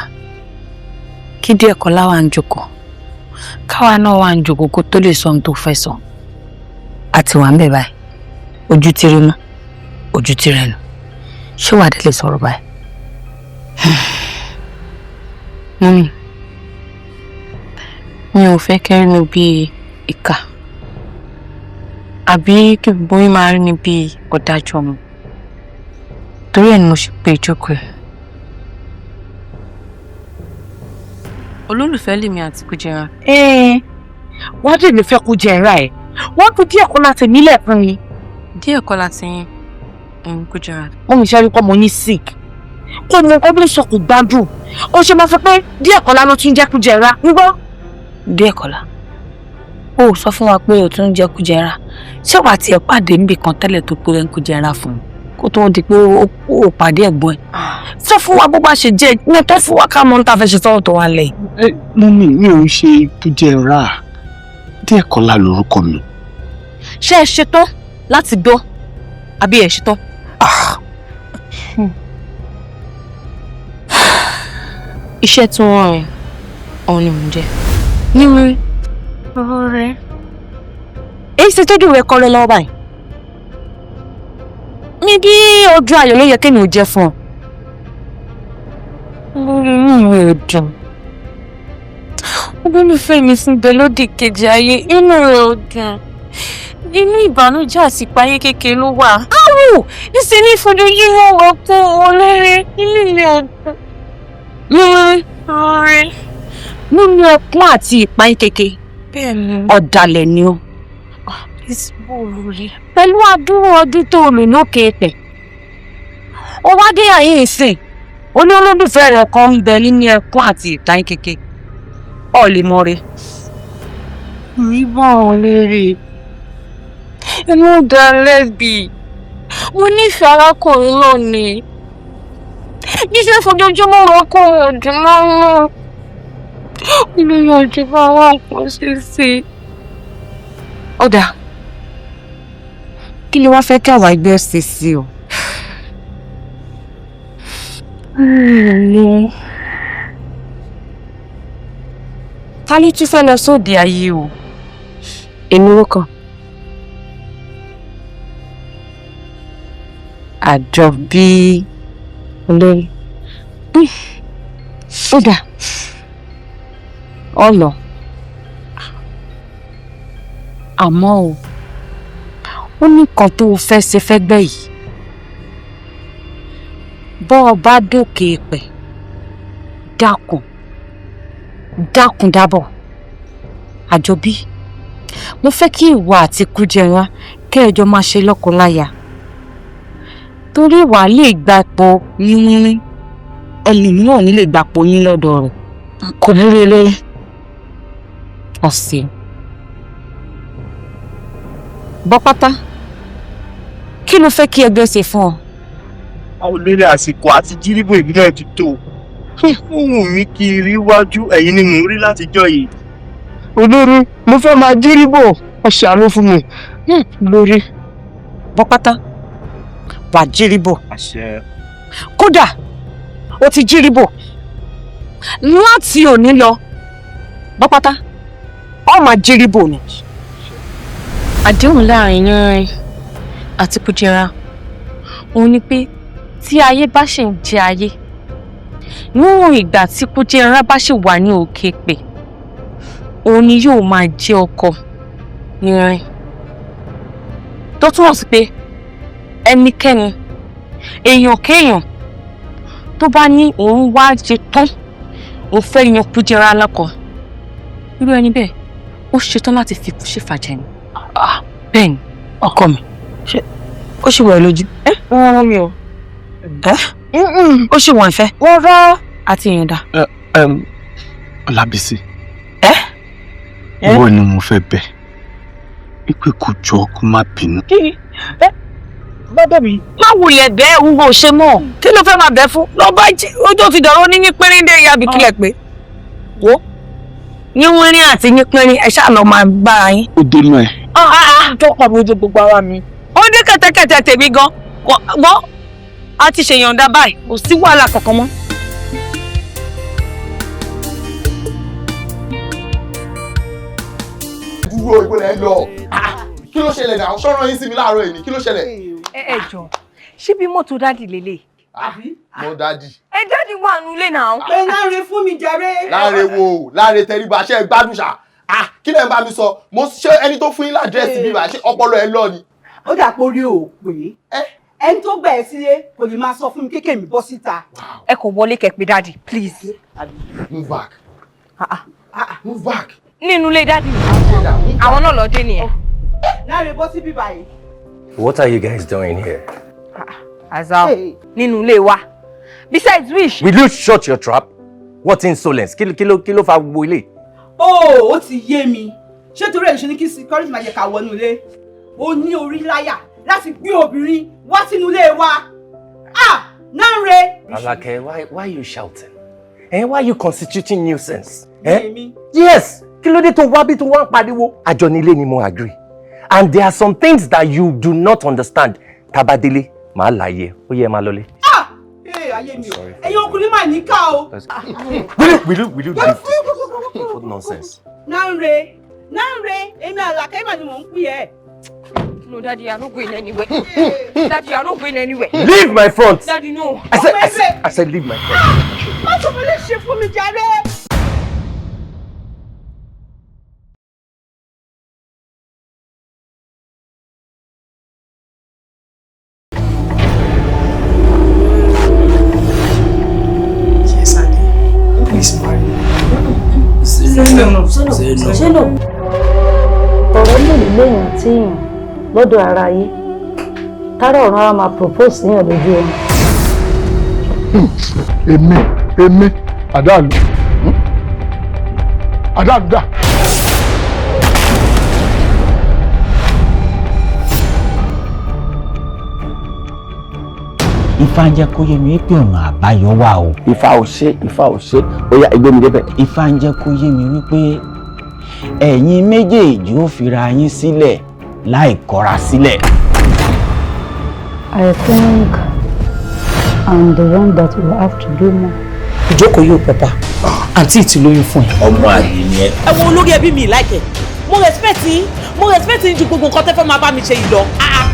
kí Díẹ̀kọ́lá wà ń jókòó, káwa náà wà ń jókòó kó tó lè sọ ohun tó fẹ́ sọ. Àti wà ń bẹ̀ báyìí, ojú ti rí mú, ojú ti rẹnu. Ṣé wàá dé lè sọ̀rọ̀ báyìí? Mummy, mi ò fẹ́ kẹ́ rí mi bíi ìkà àbí kí gbogbo yín máa rí mi bíi ọ̀dájú ọmọ. Torí ẹ̀ ni mo ṣe pe ìjókòó ẹ̀. Olólùfẹ́ lèmi àti Kújẹrà. Wọ́n dè mí fẹ́ Kújẹrà ẹ̀. Wọ́n fi Díẹ̀kọ́lá tèmi lẹ̀ fún mi. Díẹ̀kọ́lá ti yín, Kújẹrà. Mummy ṣe rí kọ́ mo ní sick. Kó mo kọ́ bí sọ kò gbádùn. Ó ṣe máa sọ pé Díẹ̀kọ́lá ló tún jẹ́ Kújẹrà. Ń gbọ́. Díẹ̀kọ́lá, o sọ fún wa pé o tún jẹ́ Kújẹrà. Ṣé wàá tiẹ̀ pàdé níbì kan tẹ́lẹ̀ tó pé ń Kújẹrà fún un? Kó tó di pé o pàdé ẹ̀gbọ́n ẹ̀. Sọ fún wa bó bá ṣe jẹ́ ní tó fún wa ká mọ ohun tá a fẹ́ ṣe sọ́wọ́ tó wà lẹ̀. Mummy, mi ò ń ṣe Kújẹrà. Díẹ̀kọ́lá lorúkọ mi. Ṣé ẹ ṣetán láti gbọ́ àbí ẹ ṣetán? Iṣẹ́ tí wọ́n rìn òun ni mò ń jẹ. Mímú. Ọ̀rẹ́. Èyí ṣe tójú rẹ kọrẹ lọ́wọ́ báyìí. Mi bí ojú ayọ̀ ló yẹ kémi ò jẹ́ fún ọ. Lórí inú mi ò dùn. Olólùfẹ́ mi sì ń bẹ lódì kejì ayé, inú rẹ̀ ò dùn. Inú ìbànújẹ́ àti ìpayín kékeré ló wà. Áwù! Níṣẹ́ ní ìfojoojúmọ́ ọ̀rọ̀ kún ọlẹ́rẹ́, inú mi ò dùn. Mímú. Ọ̀rẹ́. Nínú ẹkún àti ìpayín kékeré. Bẹ́ẹ̀ni. Ọ̀dàlẹ̀ ni ó. Pẹ̀lú àdúrà ọdún tó lò lókè pẹ̀. Ó wá dé àyè ìsìn. Ó ní olólùfẹ́ rẹ̀ kan ń bẹ nínú ẹkún àti ìpayín kékeré. Ọ̀ lè mọ re. Rí bá wọn lérè. Inú dá lẹ́bi. Mo nífẹ̀ẹ́ arákùnrin náà ni. Níṣẹ́ fojoojúmọ́ wọn kó ọdún márùn-ún. Olóyún ọjọ́ bá wà pọ̀ ṣíṣe. Ó dáa. Kí ló wá fẹ́ kí àwa ẹgbẹ́ ṣe sí o? Ta ló tún fẹ́ lọ sóde ayé o? Èmi ló kàn. Àjọbí olórí. Ó dà ọ lọ. Àmọ́ o, ó ní nǹkan tó o fẹ́ ṣe fẹ́gbẹ́ yìí. Bọ́ ọ bá dókè pẹ̀, dákun dákun dábọ̀. Àjọbí, mo fẹ́ kí ìwọ àti Kújẹrá kẹ́ ẹ jọ máa ṣe lọ́kọláya, torí wàá lè gbapò yín, ẹlòmíràn ní lè gbapò yín lọ́dọ̀ rẹ̀. Kò burú eléré ọ̀sẹ̀ bọ́ pátá. Kí ló fẹ́ kí ẹgbẹ́ ṣe fún ọ? Olórí, àsìkò àti jíríbò ìbílẹ̀ ti tó. Ó wù mí kí n rí wájú, ẹ̀yin ni mò ń rí látijọ́ yìí. Olórí, mo fẹ́ máa jíríbò, ẹ ṣàánú fún mi lórí. Bọ́ pátá, wà jíríbò. Kódà o ti jíríbò láti òní lọ. Bọ́ pátá, ọ máa jíríbò ni. Àdéhùn láàrin Yánrin àti Kújẹrá òun ni pé tí ayé bá ṣì ń jẹ ayé, níwọ̀n ìgbà tí Kújẹrá bá ṣì wà ní òkè pè, òun ni yóò máa jẹ́ ọkọ Yánrin, tó túmọ̀ sí pé ẹnikẹ́ni, èèyàn kéèyàn tó bá ní òun wá ṣe tán, òun fẹ́ yan Kújẹrá lọ́kọ, irú ẹni bẹ́ẹ̀ ó ṣetán láti fi kú ṣèfàjẹ́ ni. Bẹ́ẹ̀ ni. Ọkọ mi, ṣé ó ṣì wọ̀ ẹ́ lójú? Wọ́n rán mi o. Ó ṣì wọ̀n ìfẹ́. Wọ́n rọ́ àti ìyọ̀ǹda. Ọlábísí, ìwọ ni mo fẹ́ bẹ̀ wípé kò jọ kó má bínú. Kí ni bọ́dọ̀ mi? Má wulẹ̀ bẹ́ẹ̀, wúwo ṣe mọ́. Kí ló fẹ́ máa bẹ́ fún? Lọ bá jí ojú ti dọ̀rọ̀ ní yín pínrín dé ìyá àbíkílẹ̀ pé wo yín wínrín àti yín pínrín, ẹ ṣáà lọ máa gbára yín. Ó dénú ẹ. Tó pọ̀ mi ojú gbogbo ara mi. Ó dé kẹ̀tẹ̀kẹ̀tẹ̀ tèmi gan gbọ́, a ti ṣèyànda báyìí, kò sí wàhálà kankan mọ́. Dúró, ìbò lẹ lọ? Kí ló ṣẹlẹ̀ náà? Ṣọ́ràn yín sí mi láàárọ̀ yìí ni, kí ló ṣẹlẹ̀? Ẹ jọ, ṣé bí mọ́tò daddy lélẹ̀? Mo daddy. Ẹ daddy wà nulẹ̀ náà. Pé Láre fún mi jàre. Láre wo? Láre tẹríba, ṣe é gbádùn ṣá? Kí lẹ̀ ń bá mi sọ? Mo ṣe ẹni tó fún yín ládírẹ́sì bíbá, ṣé ọpọlọ ẹ lọ ni? Ó dà pé orí ò pé. Ẹni tó gbà ẹ́ sílé kò lè máa sọ fún mi kéèké mi bọ́ síta. Ẹ kò wọlé kẹ́ pé daddy, please. Move back. Move back. Nínú ilé daddy, àwọn náà lọ dé nìyẹn. Láre bọ́ sí bíbá yìí. What are you guys doing here? Azal, nínú ilé wa. Besides which. Will you shut your trap? What insolence? Kí ló fa gbogbo ilé? Ó ti yé mi. Ṣé torí ẹ̀ ṣe ní kí security máa jẹ ká wọnú ilé? Ó ní orí láyà láti gbé obìnrin wá sínú ilé wa. Ah! Nánre! Alake, why are you shouting? Eh, why are you constituting nuisance? Eh? Yes! Kí ló dé tó wá bí tó wá ń pariwo? Àjọ nílé ni mo agree. And there are some things that you do not understand. Tabadele, màá láyé, ó yẹ máa lọlé. Ah! Ee, ayé mi o. Ẹ̀yin ọkùnrin máa ní ká o. Will you leave this? What nonsense. Nánre, Nánre, èmi Àlàkẹ́ mà ni mò ń pè ẹ́. No, Daddy, I'm not going anywhere. Daddy, I'm not going anywhere. Leave my front. Daddy, no. I said leave my front. Má sọ fún mi ṣe fún mi jàre. Yes, Ade. Please marry me. Say no. Say no. Ọ̀rọ̀ mélòó léèyàn tí èèyàn lọ́dọ̀ ara yìí tárọ̀ ọ̀run ara máa propose níyàn lójú oorun. Èmi àdáàlú àdáàlú dà. Ifá ń jẹ́ kó yé mi wípé ọ̀nà àbáyọ wà o. Ifá ò ṣe, Ifá ò ṣe, ó yá ẹgbẹ́ mi débẹ̀. Ifá ń jẹ́ kó yé mi wípé ẹ̀yin méjèèjì ó fira yín sílẹ̀ láì kọra sílẹ̀. I think I'm the one that will have to do more. Ìjókòó yóò pọpa, àǹtí ti lóyún fún ẹ. Ọmọ àlè ni ẹ. Ẹ wo olórí ẹbí mi láìkẹ, mo respect yín, mo respect yín ju gbogbo nǹkan tẹ́ fẹ́ máa bá mi ṣe yìí lọ.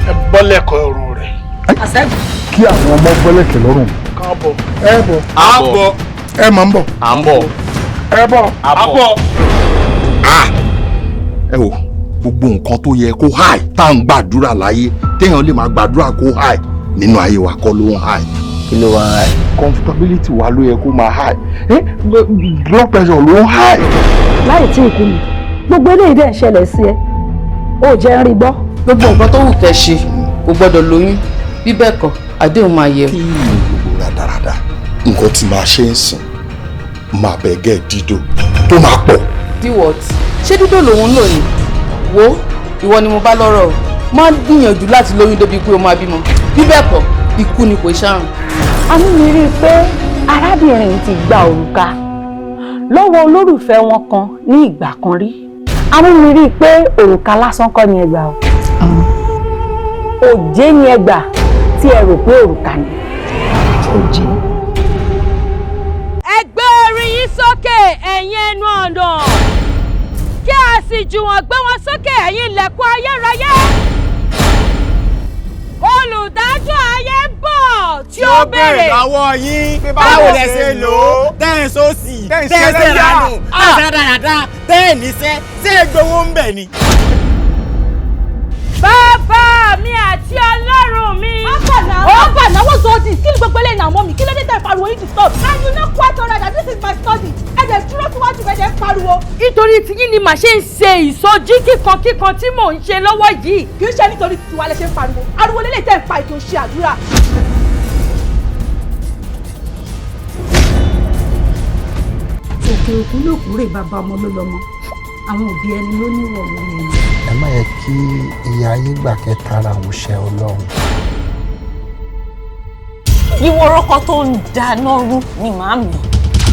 Ẹ bọ́lẹ̀kọ̀ ọrùn rẹ̀. Kí àwọn ọmọ gbọ́lẹ̀kẹ̀ lọ́rùn. Káàbọ̀. Ẹ bọ̀. À ń bọ̀. Ẹ máa ń bọ̀. À ń bọ̀. Ẹ bọ̀. À bọ̀. Ẹ wò, gbogbo nǹkan tó yẹ kó háì tá à ń gbàdúrà láyé, téèyàn lè máa gbàdúrà kó háì nínú ayé wa kọ́ ló ń háì. Kí ló wá ń háì? Comfortability wa ló yẹ kó máa háì, blood pressure ló ń háì. Láì tí ì kú mi, gbogbo eléyìí dẹ̀ ń ṣẹlẹ̀ sí ẹ, ó jẹ́ ń rí gbọ́. Gbogbo nǹkan tó wù kẹ́ ṣe kò gbọ́dọ̀ lóyún, bí bẹ́ẹ̀ kọ́ àdéhùn máa yẹ. Kí ni gbogbo rádaràda nǹkan tí máa ṣe ń sìn máa bẹ̀ gẹ́ dídò tó máa pọ̀. Dí what? Ṣé dídò lòun ń lò ní? Wo, ìwọ ni mo bá lọ́rọ̀ o, má gbìyànjú láti lóyún débi pé o máa bímọ, bí bẹ́ẹ̀ kọ́ ikú ni kò ṣàrùn. Àánú mi rí i pé arábìnrin ti gba òrùka lọ́wọ́ olólùfẹ́ wọn kan ní ìgbà kan rí. Àánú mi rí i pé òrùka lásán kọ́ ni ẹ gbà o, òjé ni ẹ gbà tí ẹ rò pé òrùka ni. Òjé. Ẹ gbé orí yín sókè ẹ̀yin ẹnu ọ̀nà, kí a sì jùwọ̀n gbé wọn sókè ẹ̀yin ilẹ̀kùn ayérayé. Olùdájọ́ ayé ń bọ̀ tí ó béèrè lọ́wọ́ yín pé báwo lẹ ṣe lò ó, tẹ́ ẹ̀ sósì, tẹ́ ẹ̀ ṣèrànù, tẹ́ ẹ̀ ṣàdáradá, tẹ́ ẹ̀ níṣẹ́, ṣé ẹ gbowó ń bẹ̀ ni. Bàbá mi àti Ọlọ́run mi. Ó bà náà, what's all this? Kí ni gbogbo eléyìí náà mọ́ mi? Kí ló dé tẹ̀ pariwo yín disturb? And you know quite alright that this is my study. Ẹ dẹ̀ dúró síwájú ẹ dẹ̀ ń pariwo. Nítorí tiyín ni màá ṣe ń ṣe ìsọjí kíkankíkan tí mò ń ṣe lọ́wọ́ yìí. Kì í ṣe nítorí tiwa lẹ ṣe ń pariwo. Ariwo lélẹ̀ tẹ̀ ń pa ètò ìṣe àdúrà. Òkè òkú ló kúrè, bàbá ọmọ ló lọ́mọ, àwọn òbí ẹni ló níwọ̀ lórí ẹni. Ẹ má yẹ kí ìyá yín gbà kẹtara òun ṣe Ọlọ́run. Ìwọ orúkọ tó ń dáná rú ni màámi.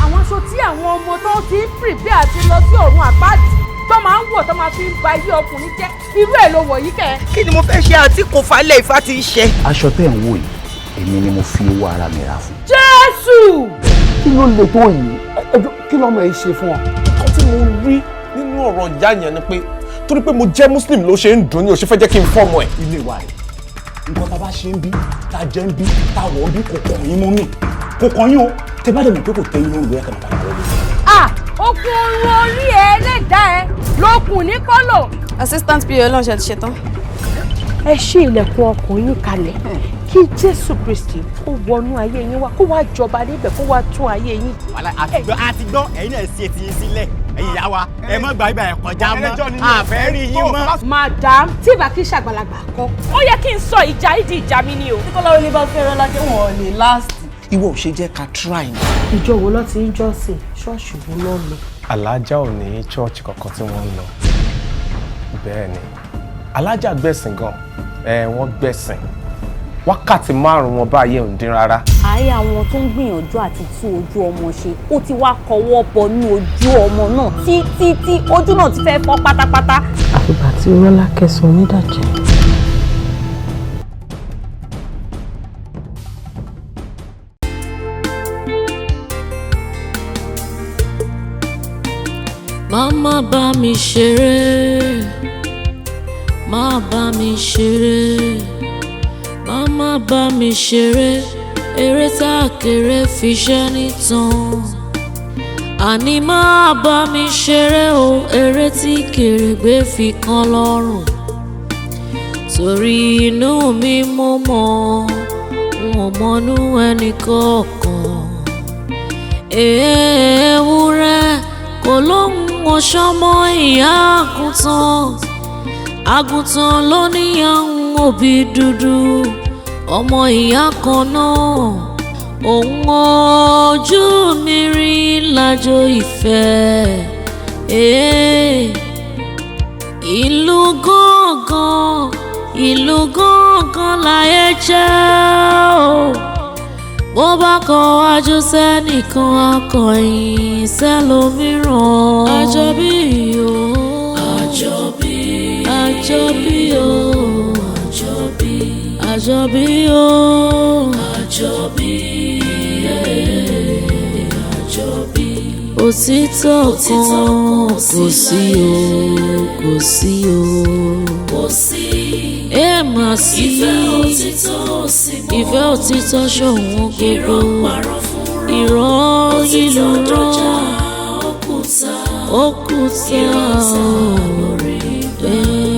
Àwọn aṣọ tí àwọn ọmọ tó ti ń pìrìpì àti lọ sí ọ̀run àpáàdì tó máa ń wọ̀ tó máa fi ń ba ilé ọkùnrin jẹ́, irú ẹ̀ ló wọ̀ yìí kẹ́. Kí ni mo fẹ́ ṣe àti kò falẹ̀ Ifá ti ń ṣe. Aṣọ tẹ́ ń wò yìí, èmi ni mo fi owó ara mi rà fún. Jésù! Kí ló lè tó yìí? Ẹjọ́ kí lọ́mọ ẹ ṣe fún ọ? Nǹkan tí mo rí nínú ọ̀rọ̀ ìyá yẹn ni pé torí pé mo jẹ́ Muslim ló ṣe ń dùn ní o ṣe fẹ́ jẹ́ kí n fọ́ọ̀mù ẹ̀. Ilé wa rẹ̀, nǹkan tá a bá ṣe ń bí, tá a jẹ ń bí, tá a wọ̀ ń bí, kò kàn yín mọ́ mi, kò kàn yín o, tẹ bá dẹ̀ mọ̀ pé kò tẹ́ yín lórí ẹ̀ kàn padà wọlé. Ah! Okùn orun orí ẹ lè dá ẹ lókun ní kọ́lò. Assistant PA Ọlọ́run ṣe ti ṣetán. Ẹ ṣí ilẹ̀kùn ọkàn yín kalẹ̀ kí Jésù Kristi kó wọnú ayé yín wá, kó wá jọba níbẹ̀, kó wá tún ayé yín. Àti gbọ́ ẹ̀yin náà ṣe ti yín sílẹ̀, ẹ̀yin ìyá wa ẹ mọ́ gbàgbà ẹ̀ kọjá mọ́, àfẹ́ rí yín mọ́. Madam, tí ìbá kí ṣàgbàlagbà kọ́, ó yẹ kí n sọ ìjà ìdí ìjà mi ni o. Tí Kọ́láwọlé bá fẹ́ Rọ́lákẹ́, wọn ò lè last. Ìwọ ò ṣe jẹ́ ká try ni. Ìjọ wo ló ti ń jọ́sìn? Ṣọ́ọ̀ṣì wo ló ń lọ? Alájà ò ní church kankan tí wọ́n ń lọ. Bẹ́ẹ̀ ni, alájà gbẹ̀sìn gan, wọ́n gbẹ̀sìn. Wákàtí 5 wọn báyìí ò ń dín rárá. Àárẹ̀ àwọn tó ń gbìyànjú àti tú ojú ọmọ ṣe, ó ti wá kọwọ́ bọnú ojú ọmọ náà títí tí ojú náà ti fẹ́ fọ́ pátápátá. Àfìgbà tí Rọ́lákẹ́ sọ onídàjẹ́. Má bá mi ṣeré, má bá mi ṣeré, má bá mi ṣeré, eré tá a kéré fi ṣẹ́ nìtàn. Àní má bá mi ṣeré o, eré tí kèrègbè fi kan lọ́rùn. Torí inú mi mo mọ̀, n ò mọnú ẹnì kọ̀ọ̀kan. Ewúrẹ́ kò lóhùn ọ̀ṣọ́ mọ́ ìyá àgùntàn, àgùntàn ló níyàwó òbí dúdú, ọmọ ìyá kan náà, òun ojú mi rí lájò ìfẹ́. Ìlú gángan, ìlú gángan láyé jẹ́ o. Bó bá kọ wájú sẹ́nìkan, akọ̀yìn sẹ́lòmíràn. Àjọbí o, àjọbí, àjọbí o, àjọbí, Àjọbí o. Àjọbí. Àjọbí. Òtítọ́ kan kò sí o, kò sí o. Kò sí. Ẹ mà sí. Ìfẹ́ òtítọ́ ò sí mọ́. Ìfẹ́ òtítọ́ ṣọ̀wọ́n gbogbo. Irọ́ parọ́ fún rọ́. Irọ́ yìí ló rọ́. Òkúta. Òkúta. Irọ́ ta lórí ìgbà.